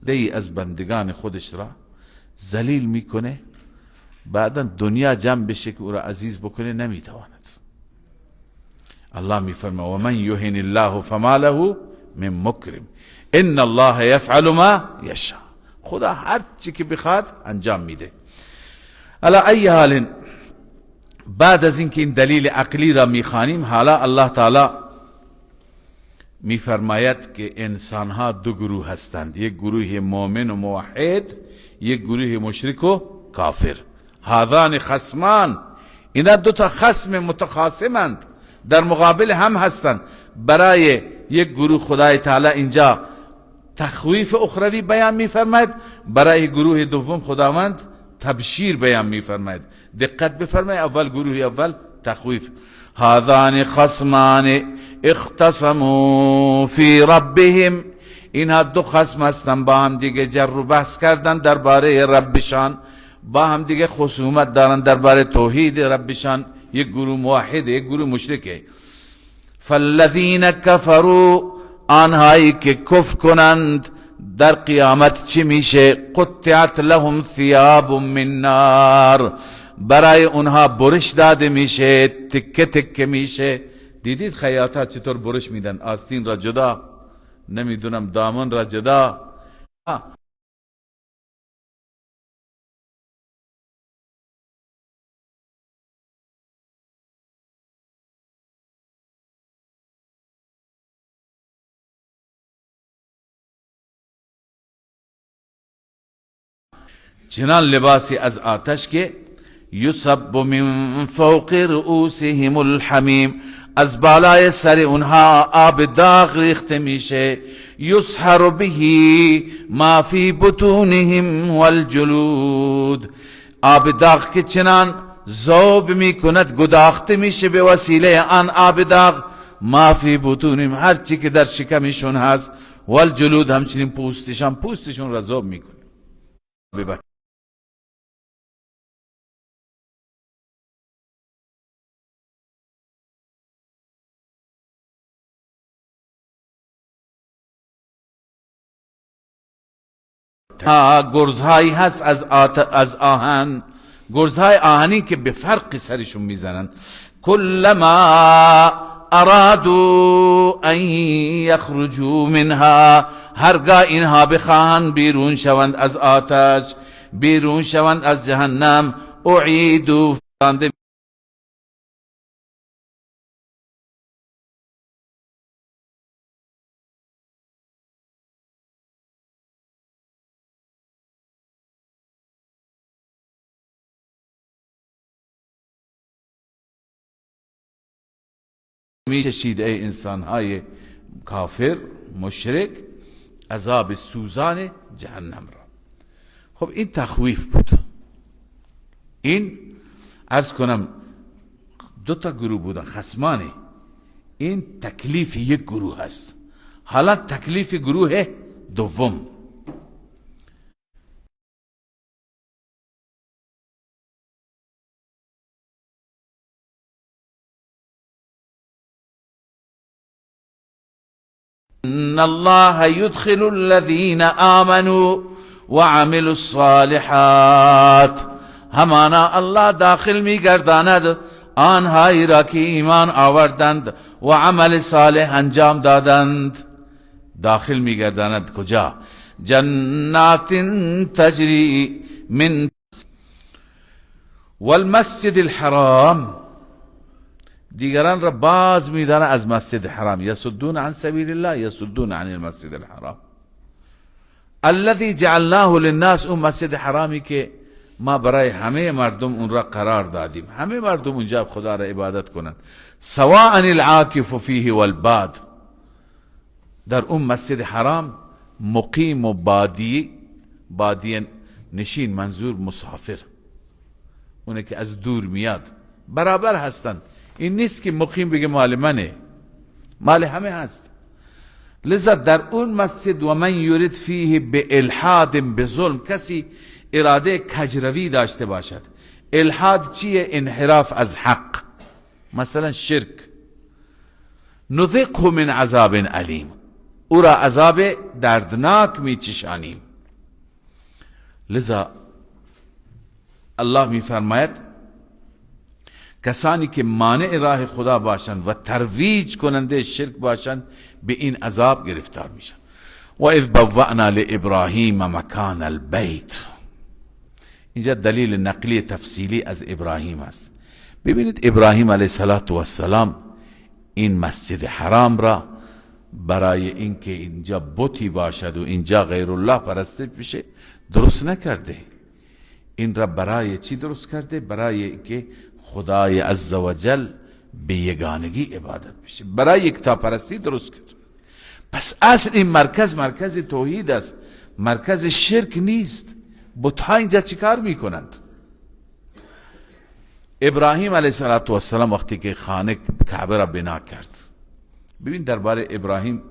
دی از بندگان خودش را ذلیل میکنه، بعدا دنیا جمع بشه که او را عزیز بکنه نمیتواند. الله میفرماید و من یهن الله فما له من مکرم ان الله یفعل ما یشاء. خدا هر چی که بخواد انجام میده. علی ای حال، بعد از اینکه این دلیل عقلی را میخوانیم، حالا الله تعالی میفرماید که انسانها دو گروه هستند، یک گروه مؤمن و موحد، یک گروه مشرک و کافر. هذان خصمان، اینا دو تا خصم متخاصمند، در مقابل هم هستند. برای یک گروه خدای تعالی اینجا تخویف اخروی بیان میفرماید، برای گروه دوم خداوند تبشیر بیان میفرماید. دقت بفرمایید، اول گروه اول تخویف، هذان خصمان اختصموا فی ربهم، اینها دو خصم هستند، با هم دیگه جر و بحث کردن درباره ربشان، با هم دیگه خصومت دارن درباره توحید ربشان. یک گروه موحد، یک گروه مشرکه. فالذین کفروا، آنهایی که کفر کنند در قیامت چی میشه؟ قطعت لهم ثیاب من نار، برای اونها برش داده میشه، تکه تکه میشه. دیدید خیاطا چطور برش میدن؟ آستین را جدا، نمیدونم دامن را جدا. چنان لباسی از آتش که یصب من فوق رؤوسهم الحمیم، از بالای سر اونها آب داغ ریخته میشه. یسحر به ما فی بطونهم والجلود، آب داغ که چنان ذوب میکند، گداخته میشه به وسیله آن آب داغ، ما فی بطونهم، هر چی که در شکمشون هست، والجلود، همچنین پوستشان، پوستشون را ذوب میکنه. گرزهایی هست از آهن، گرزهای آهنی که به فرق سرشون میزنن. کلما ارادوا ان یخرجوا منها، هرگاه اینها بخواهند بیرون شوند از آتش، بیرون شوند از جهنم، اعیدوا، میچشید ای انسانهای کافر مشرک عذاب سوزان جهنم را. خب این تخویف بود. این عرض کنم دو تا گروه بودن خصمانه، این تکلیف یک گروه هست، حالا تکلیف گروه دوم. ان الله يدخل الذين آمنوا وعملوا الصالحات، همانا الله داخل میگرداند آنهایی را که ایمان آوردند و عمل صالح انجام دادند. داخل میگرداند کجا؟ جنات تجری من والمسجد الحرام، دیگران را باز میدانه از مسجد حرام. یصدون عن سبیل الله، یصدون عن المسجد الحرام الذي جعلناه للناس، اون مسجد حرامی که ما برای همه مردم اون را قرار دادیم، همه مردم اونجا خدا را عبادت کنند. سواء العاکف فیه والباد، در اون مسجد حرام مقیم و بادی، بادی نشین منظور مسافر، اونه که از دور میاد برابر هستند. این نیست که مقیم بگه مال منه، مال همه هست. لذا در اون مسجد و من یرید فیه به الحاد به ظلم، کسی اراده کجروی داشته باشد. الحاد چیه؟ انحراف از حق، مثلا شرک. نذقه من عذاب علیم، او را عذاب دردناک میچشانیم. لذا الله میفرماید کسانی که مانع راه خدا باشند و ترویج کننده شرک باشند به این عذاب گرفتار میشن. و اذ بوأنا لابراهیم مکان البیت. اینجا دلیل نقلی تفصیلی از ابراهیم است. ببینید ابراهیم علیه السلام این مسجد حرام را برای اینکه اینجا بتی باشد و اینجا غیر الله پرستش بشه درست نکرده. این را برای چی درست کرده؟ برای اینکه خدای عزوجل به یگانگی عبادت بشه، برای یکتاپرستی درست کرد. پس اصل این مرکز مرکز توحید است، مرکز شرک نیست. بتها اینجا چیکار میکنند؟ ابراهیم علیه السلام وقتی که خانه کعبه را بنا کرد، ببین درباره ابراهیم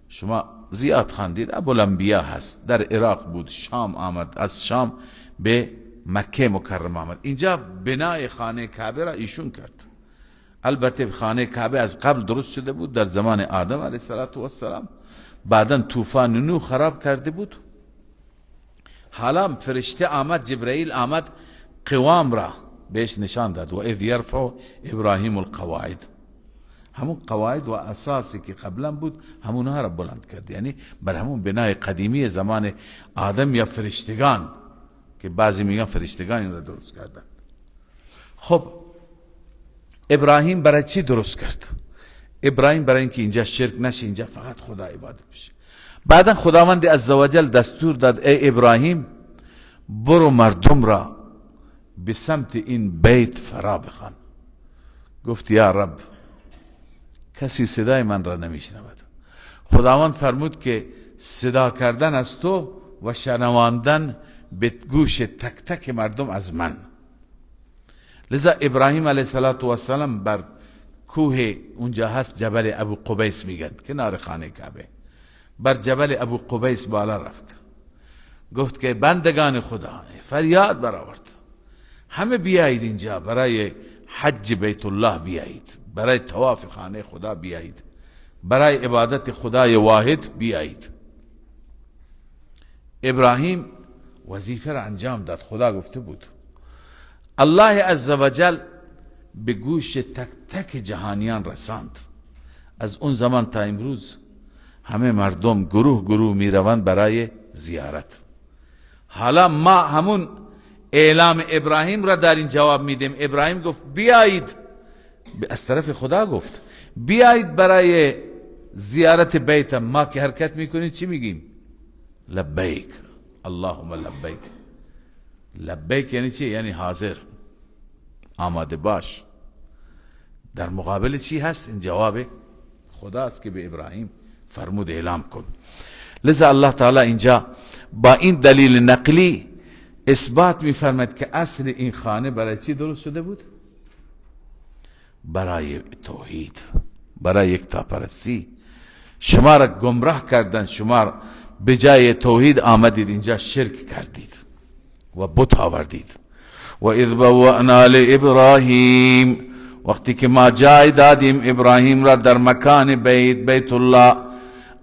شما زیاد خواندید، ابوالانبیا هست، در عراق بود، شام آمد، از شام به مکه مکرمه آمد. اینجا بنای خانه کعبه را ایشون کرد. البته خانه کعبه از قبل درست شده بود در زمان آدم علیه السلام، بعدا طوفان نوح خراب کرده بود. حالا فرشته آمد، جبرئیل آمد، قوام را بهش نشان داد. و اذ یرفع ابراهیم القواعد، همون قواعد و اساسی که قبلا بود همونها را بلند کرد، یعنی بر همون بنای قدیمی زمان آدم یا فرشتگان که بعضی میگن فرشتگان این را درست کردن. خب ابراهیم برای چی درست کرد؟ ابراهیم برای اینکه اینجا شرک نشه، اینجا فقط خدا عبادت بشه. بعدا خداوند عزوجل دستور داد ای ابراهیم برو مردم را به سمت این بیت فرا بخوان. گفت یا رب کسی صدای من را نمیشنود. خداوند فرمود که صدا کردن از تو و شنواندن به گوش تک تک مردم از من. لذا ابراهیم علیه السلام بر کوه اونجا هست، جبل ابو قبیس میگن، کنار خانه کعبه، بر جبل ابو قبیس بالا رفت. گفت که بندگان خدا، فریاد برآورد، همه بیایید اینجا برای حج بیت الله بیایید، برای طواف خانه خدا بیایید، برای عبادت خدای واحد بیایید. ابراهیم وظیفه را انجام داد، خدا گفته بود. الله عزوجل به گوش تک تک جهانیان رساند. از اون زمان تا امروز همه مردم گروه گروه میروند برای زیارت. حالا ما همون اعلام ابراهیم را در این جواب میدیم. ابراهیم گفت بیایید، از طرف خدا گفت بیایید برای زیارت بیتم. ما که حرکت میکنیم چی میگیم؟ لبیک اللهم لبیک. لبیک یعنی چی؟ یعنی حاضر، آماده باش. در مقابل چی هست؟ این جواب خداست که به ابراهیم فرمود اعلام کن. لذا الله تعالی اینجا با این دلیل نقلی اثبات میفرماید که اصل این خانه برای چی درست شده بود؟ برای توحید، برای یکتاپرستی. شما را گمراه کردن، شما را به جای توحید آمدید اینجا شرک کردید و بت آوردید. و اذ بوأنا لابراهیم، وقتی که ما جای دادیم ابراهیم را در مکان بیت، بیت الله،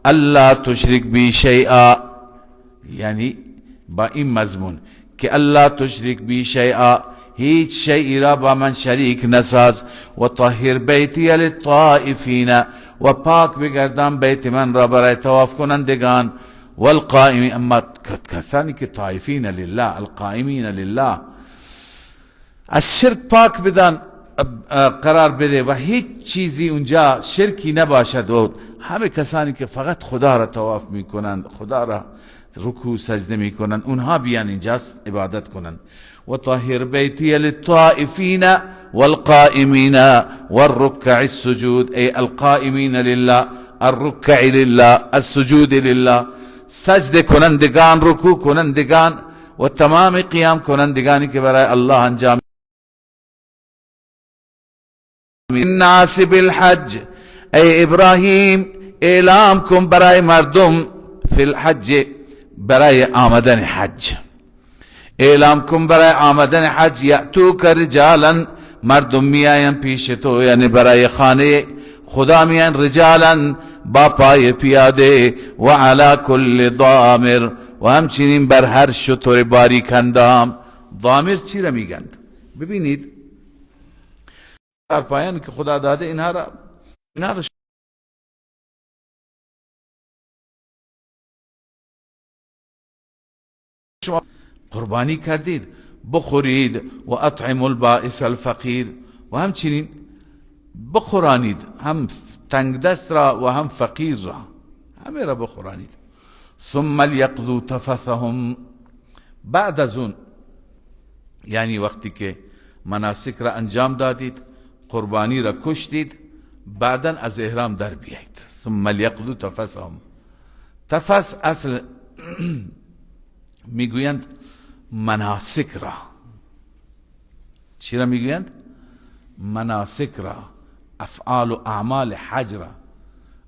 الا تشرک بی شیئا، یعنی با این مضمون که الا تشرک بی شیئا، هیچ شیئی را با من شریک نساز، و طهر بیتی للطائفین، و پاک بگردان بیت من را برای طواف کنندگان، والقائمین. اما کسانی که طائفین لله، القائمین لله، از شرک پاک بدن قرار بده و هیچ چیزی اونجا شرکی نباشد و همه کسانی که فقط خدا را طواف میکنند، خدا را رکوع سجده میکنند، اونها بیان اینجا عبادت کنند. و طهر بیتی للطائفین والقائمین والرکع السجود، ای القائمین لله، الرکع لله، السجود لله، سجده کنندگان، رکوع کنندگان و تمام قیام کنندگانی که برای الله انجام الناس بالحج، ای ابراهیم اعلام کن برای مردم، فی الحج برای آمدن حج، اعلام کن برای آمدن حج. یأتوک رجالا، مردم میآیند پیش تو، یعنی برای خانه خدا میان، رجالا با پای پیاده، و علی کل ضامر، و همچنین بر هر شتر باریک اندام. ضامر چی را میگند؟ ببینید پایان که خدا داده اینها را شما قربانی کردید، بخورید. و اطعموا البائس الفقیر، و همچنین بخورانید هم تنگ دست را و هم فقیر را، همه را بخورانید. ثم لیقضوا تفثهم، بعد از اون یعنی وقتی که مناسک را انجام دادید، قربانی را کشتید، بعدا از احرام در بیایید. ثم لیقضوا تفثهم. تفث اصل میگویند مناسک را. چی را میگویند؟ مناسک را، افعال و اعمال حج را،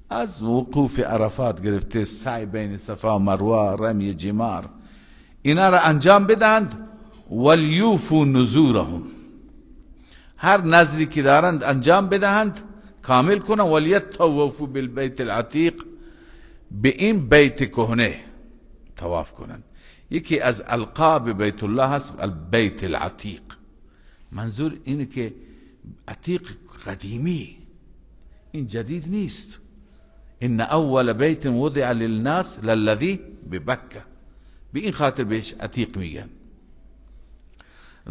از وقوف عرفات گرفته، سعی بین صفا و مروه، رمی جمار، اینا را انجام بدهند. ولیوفوا نذورهم، هر نذری که دارند انجام بدهند، کامل کنند. ولیطوفوا بالبیت العتیق، به این بیت کهنه طواف کنند. یکی از القاب بیت الله هست البیت العتیق، منظور اینه که عتیق قدیمی، این جدید نیست. ان اول بیت وضع للناس للذی ببکه، به این خاطر بهش عتیق میگن.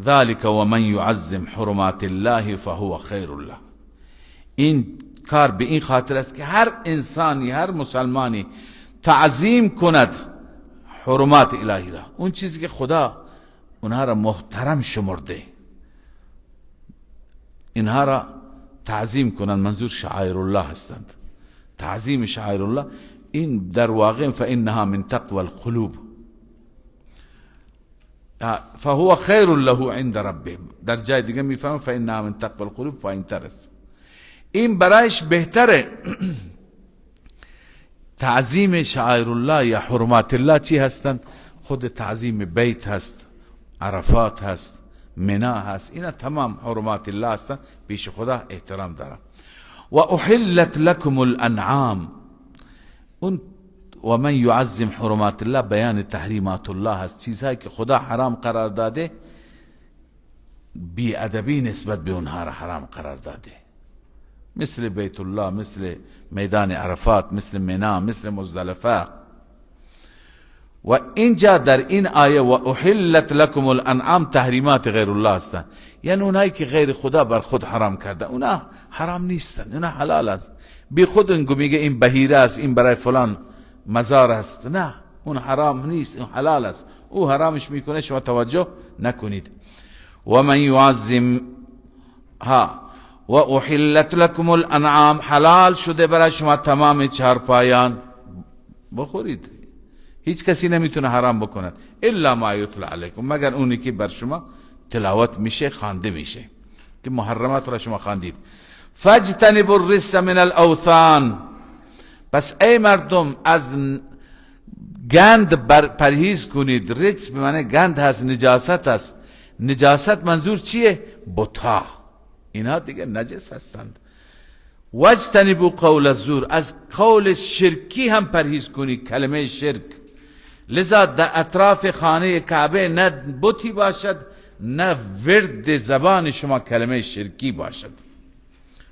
ذلك ومن يعظم حرمات الله فهو خیر له. این کار به این خاطر است که هر انسانی، هر مسلمانی تعظیم کند حرمات الهی را، اون چیزی که خدا اونها را محترم شمرده، اینها را تعظیم کنند. منظور شعائر الله هستند. تعظیم شعائر الله این در واقع فانها من تقوى القلوب فهو خیر له عند ربه. در جای دیگه میفهمم فانها من تقوى القلوب پایین تر است. این برایش بهتره. تعظیم شعائر الله یا حرمات الله چی هستند؟ خود تعظیم بیت هست، عرفات هست، منا هست، اینا تمام حرمات الله هستند، پیش خدا احترام دارن. و احلت لكم الانعام، اون و من يعظم حرمات الله بیان تحریمات الله هست، چیزهایی که خدا حرام قرار داده، بی ادبی نسبت به اونها را حرام قرار داده، مثل بیت الله، مثل میدان عرفات، مثل منا، مثل مزدلفه. و اینجا در این آیه و احلت لكم الانعام تحریمات غیر الله هستند، یعنی اونایی که غیر خدا بر خود حرام کرده، اونا حرام نیستن، اونا حلال است. بی خود انگو میگه این بهیره است، این برای فلان مزار است، نه، اون حرام نیست، اون حلال است، او حرامش میکنه، شما توجه نکنید. و من يعظم ها و احلت لكم الانعام، حلال شده برای شما تمام چهارپایان، بخورید، هیچ کسی نمیتونه حرام بکند، الا ما یتلی علیکم، مگر اونی که بر شما تلاوت میشه، خوانده میشه، که محرمات را شما خواندید. فاجتنبوا الرجس من الاوثان، پس ای مردم از گند پرهیز کنید. رجس به معنی گند هست، نجاست هست. نجاست منظور چیه؟ بت‌ها، اینها دیگه نجس هستند. واجتنبوا قول الزور، از قول شرکی هم پرهیز کنید، کلمه شرک. لذا در اطراف خانه کعبه نه بتی باشد، نه ورد زبان شما کلمه شرکی باشد.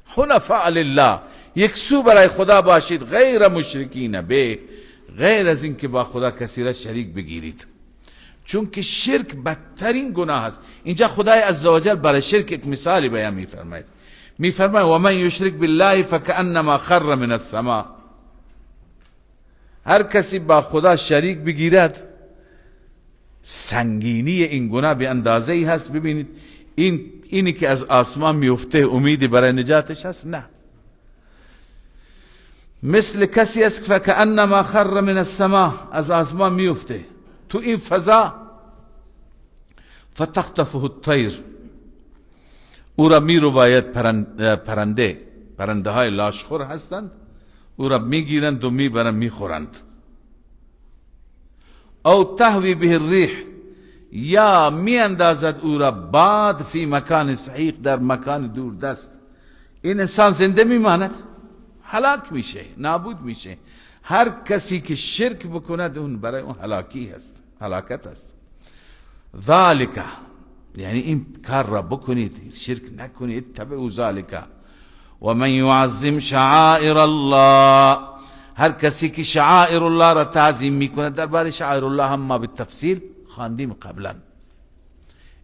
حنفاء لله، یک سو برای خدا باشید، غیر مشرکین به، غیر از اینکه با خدا کسی را شریک بگیرید، چون که شرک بدترین گناه است. اینجا خدای عزوجل برای شرک یک مثالی بیان میفرماید، میفرماید و من یشرک بالله فکأنما خر من السماء. هر کسی با خدا شریک بگیرد، سنگینی این گناه به اندازه ای هست. ببینید اینی که از آسمان میفته امیدی برای نجاتش هست؟ نه، مثل کسی است که فکأنما خر من السماء، از آسمان میفته تو این فضا، فتخطفه الطیر، او را می رو باید پرنده های لاشخور هستند، او را میگیرند و میبرند میخورند. او تهوی به الریح، یا میاندازد او را باد، فی مکان سحیق، در مکان دور دست. این انسان زنده میماند؟ هلاک میشه، نابود میشه. هر کسی که شرک بکند اون برای اون هلاکی هست، هلاکت است. ذالک، یعنی این کار را بکنید، شرک نکنید، اتبعوا ذالک و من یعظم شعائر الله، هر کسی که شعائر الله را تعظیم میکند. درباره شعائر الله هم ما به تفصیل خواندیم قبلا.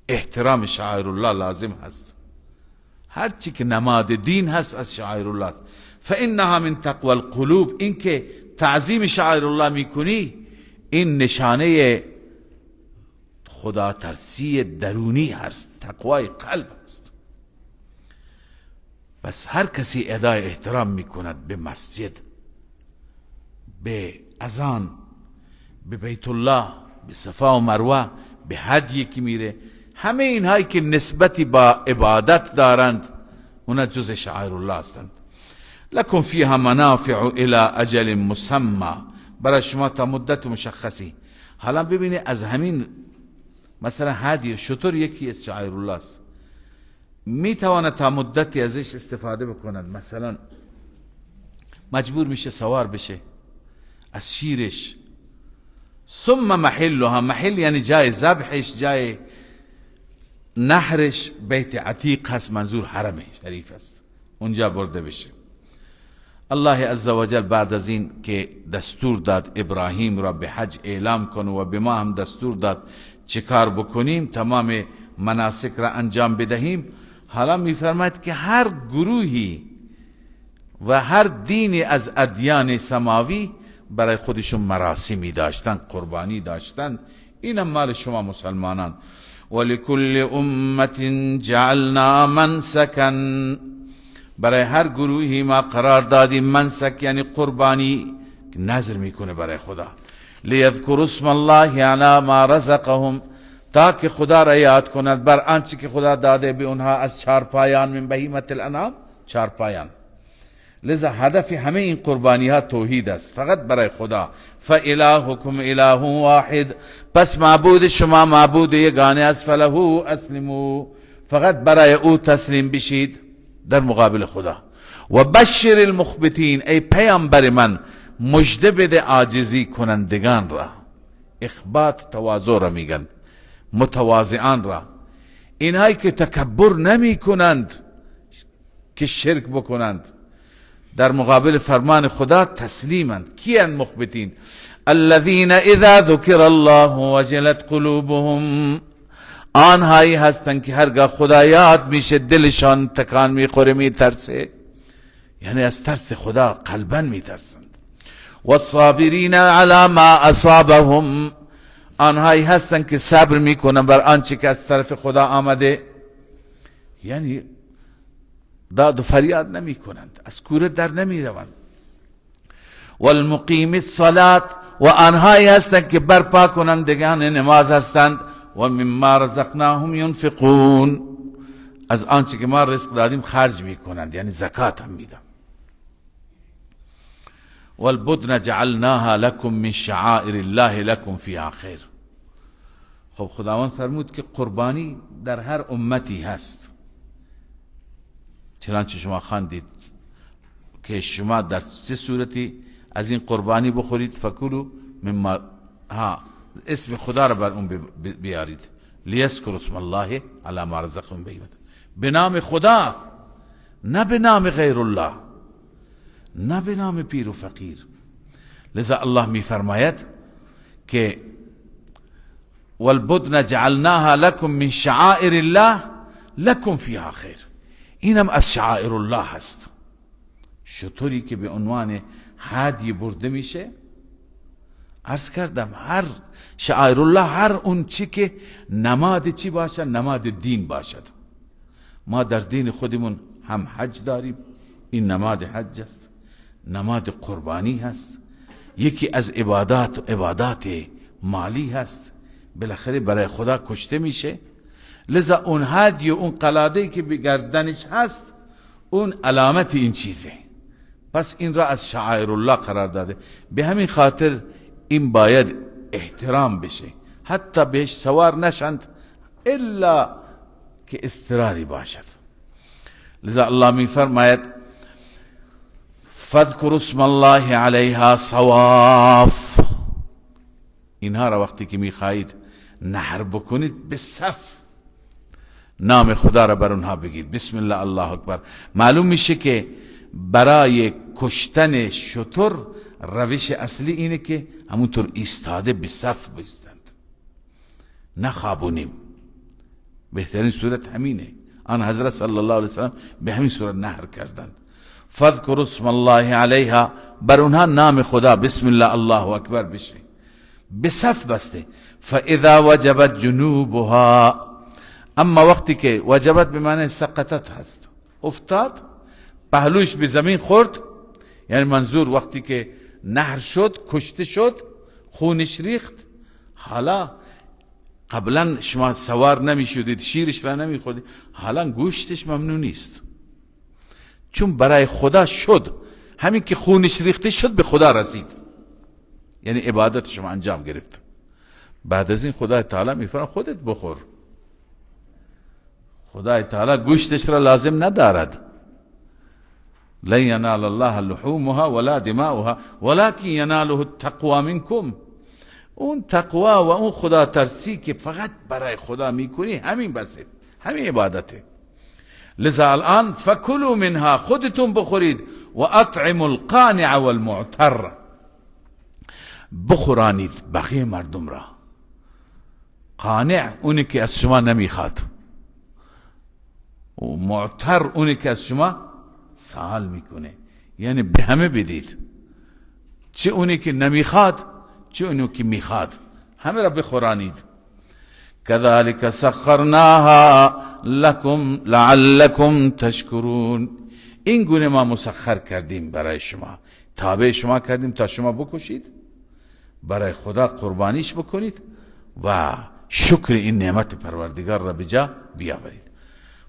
احترام شعائر الله لازم هست، هر چی که نماد دین هست از شعائر الله است. فانها من تقوى القلوب، این که تعظیم شعائر الله میکنی این نشانه خدا ترسی درونی هست، تقوای قلب هست. پس هر کسی ادای احترام میکند به مسجد، به اذان، به بیت الله، به صفا و مروه، به هدیه که میره، همه اینهایی که نسبتی با عبادت دارند اونا جز شعائر الله هستند. لکم فیها منافع الی اجل مسمى، برای شما تا مدت مشخصی. حالا ببینید از همین مثلا هدیه شتر یکی از شعائر الله است، میتواند تا مدتی ازش استفاده بکند. مثلا مجبور میشه سوار بشه از شیرش. ثم محلها، محل یعنی جای ذبحش، جای نحرش، بیت عتیق هست، منظور حرم شریف است، اونجا برده بشه. الله عزوجل بعد از این که دستور داد ابراهیم را به حج اعلام کن و به ما هم دستور داد چه کار بکنیم، تمام مناسک را انجام بدهیم، حالا میفرماید که هر گروهی و هر دینی از ادیان سماوی برای خودشون مراسمی داشتن، قربانی داشتن، اینم مال شما مسلمانان. ولکل امت جعلنا منسکا، برای هر گروهی ما قرار دادیم منسک یعنی قربانی، نذر میکنه برای خدا. لیذکروا اسم الله علی ما رزقهم، تا که خدا را یاد کند بر آنچه که خدا داده به اونها از چارپایان، من بهیمة الانعام، چارپایان. لذا هدف همه این قربانی ها توحید است، فقط برای خدا. فالهکم اله واحد، پس معبود شما معبود یگانه است، فله اسلموا، فقط برای او تسلیم بشید در مقابل خدا. و بشر المخبتین، ای پیامبر من مژده بده عاجزی کنندگان را. اخبات تواضع را میگن، متواضعان را، اینهایی که تکبر نمی کنند که شرک بکنند، در مقابل فرمان خدا تسلیمند. کیان مخبتین؟ الذین اذا ذکر الله وجلت قلوبهم، آنهایی هستند که هرگاه خدا یاد میشه دلشان تکان میخوره، میترسه، یعنی از ترس خدا قلبا میترسند. والصابرین علی ما اصابهم، آنهایی هستند که صبر میکنن بر آنچه که از طرف خدا آمده، یعنی داد و فریاد نمی کنند، از کوره در نمی روند. والمقیم الصلاة، و آنهایی هستند که برپا کنندگان نماز هستند. و مما رزقناهم ینفقون، از آنچه که ما رزق دادیم خرج میکنند، یعنی زکات هم میدن. والبدن جعلناها لكم من شعائر الله لكم فيها خیر. خب خداوند فرمود که قربانی در هر امتی هست، چنانچه شما خواندید که شما در چه صورتی از این قربانی بخورید، فکلوا مما، ها اسم خدا را بر اون بیارید، لیذکروا اسم الله علی ما رزقهم به، به نام خدا، نه به نام غیر الله، نه به نام پیر و فقیر. لذا الله می فرماید که والبدن جعلناها لكم من شعائر الله لكم فيها خیر. اینم از شعائر الله هست، شطوری که به عنوان هدیه برده میشه. عرض کردم هر شعائر الله، هر اون چی که نماد چی باشد، نماد دین باشد. ما در دین خودمون هم حج داریم، این نماد حج است، نماد قربانی هست، یکی از عبادات عبادات مالی هست، بالاخره برای خدا کشته میشه. لذا اون هدی و اون قلاده که به گردنش هست، اون علامت این چیزه. پس این را از شعائر الله قرار داده. به همین خاطر این باید احترام بشه، حتی بهش سوار نشند الا که اضطراری باشد. لذا الله می فرماید فاذکروا اسم الله علیها صواف. اینها را وقتی که میخواهید نحر بکنید، به صف نام خدا را بر اونها بگید، بسم الله الله اکبر. معلوم میشه که برای کشتن شتر روش اصلی اینه که همونطور ایستاده به صف بایستند، نخوابونیم. بهترین صورت همینه. آن حضرت صلی الله علیه وسلم به همین صورت نهر کردند. فاذکروا اسم الله علیها، بر اونها نام خدا بسم الله الله اکبر بشه، به صف بسته. فاذا وجبت جنوبها، اما وقتی که وجبت به معنی سقطت هست، افتاد، پهلوش به زمین خورد، یعنی منظور وقتی که نهر شد، کشته شد، خونش ریخت، حالا قبلا شما سوار نمی شدید، شیرش را نمی خوردید، حالا گوشتش ممنوع نیست، چون برای خدا شد. همین که خونش ریخته شد به خدا رسید، یعنی عبادت شما انجام گرفت. بعد از این خدای تعالی میفرماید خودت بخور. خدای تعالی گوشتش را لازم ندارد. لن ینال الله لحومها ولا دماؤها ولكن یناله التقوى منکم. اون تقوا و اون خدا ترسی که فقط برای خدا میکنی، همین بسه، همین عبادته. لذا الان فکلوا منها، خودتون بخورید، و اطعموا القانع والمعتر، بخورانید بقیه مردم را. قانع اونی که از شما نمیخواد، و معتر اونی که از شما سوال میکنه، یعنی به همه بدید، چه اونی که نمیخواد چه اونی که میخواد، همه را بخورانید. كذلك سخرناها لكم لعلكم تشکرون. این گونه ما مسخر کردیم برای شما، تابع شما کردیم تا شما بکشید، برای خدا قربانیش بکنید و شکر این نعمت پروردگار را به جا بیاورید.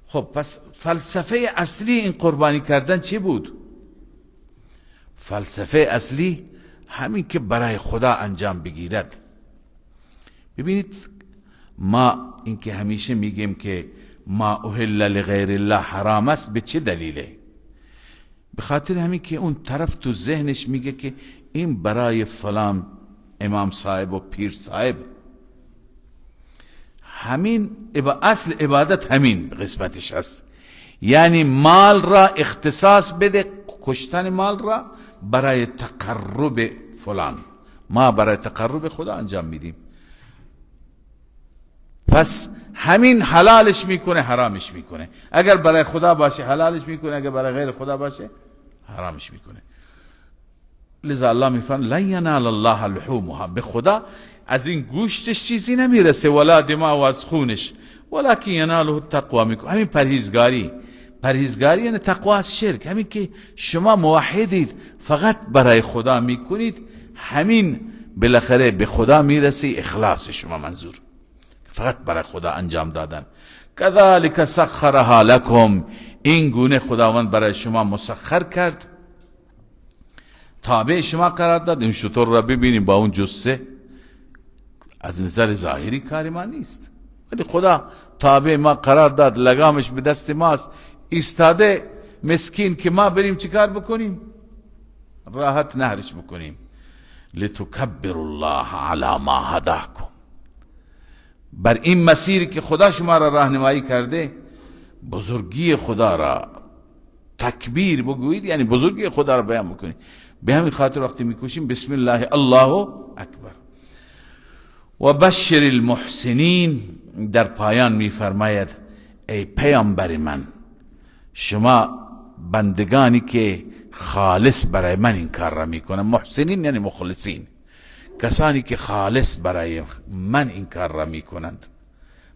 خب پس فلسفه اصلی این قربانی کردن چی بود؟ فلسفه اصلی همین که برای خدا انجام بگیرد. ببینید ما این که همیشه میگیم که ما اهل لغیر الله حرام است، به چه دلیله؟ به خاطر همین که اون طرف تو ذهنش میگه که این برای فلان امام صاحب و پیر صاحب، همین اصل عبادت همین قسمتش است. یعنی مال را اختصاص بده، کشتن مال را برای تقرب فلان، ما برای تقرب خدا انجام میدیم. پس همین حلالش میکنه، حرامش میکنه. اگر برای خدا باشه حلالش میکنه، اگر برای غیر خدا باشه حرامش میکنه. لذا الله میفرماید لن ینال الله لحومها، به خدا از این گوشتش چیزی نمیرسه، ولا دماء و از خونش، ولکن یناله التقوا منکم. همین پرهیزگاری، پرهیزگاری یعنی تقوا از شرک، همین که شما موحدید فقط برای خدا میکنید، همین بالاخره به خدا میرسی، اخلاص شما منظور فقط برای خدا انجام دادن. كذلك سخرها لكم، این گونه خداوند برای شما مسخر کرد، تابع شما قرار داد. این شتر را ببینیم با اون جثه، از نظر ظاهری کاری ما نیست، ولی خدا تابع ما قرار داد، لگامش به دست ماست، ایستاده مسکین که ما بریم چیکار بکنیم؟ راحت نهرش بکنیم. لتکبروا الله علی ما هداکم، بر این مسیری که خدا شما را راهنمایی کرده، بزرگی خدا را تکبیر بگویید، یعنی بزرگی خدا را بیان بکنید. به همین خاطر وقتی میکوشیم بسم الله الله اکبر. و بشر المحسنین، در پایان میفرماید ای پیامبر من، شما بندگانی که خالص برای من این کار را میکنن، محسنین یعنی مخلصین، کسانی که خالص برای من این کار را میکنند،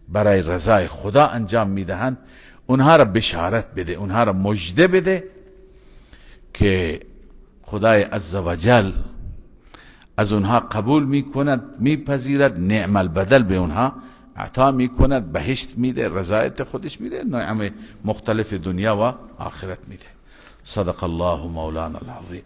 برای رضای خدا انجام میدهند، اونها را بشارت بده، اونها را مژده بده که خدای عزوجل از اونها قبول میکند، میپذیرد، نعم البدل به اونها عطا میکند، بهشت میده، رضایت خودش میده، نعم مختلف دنیا و آخرت میده. صدق الله مولانا العظیم.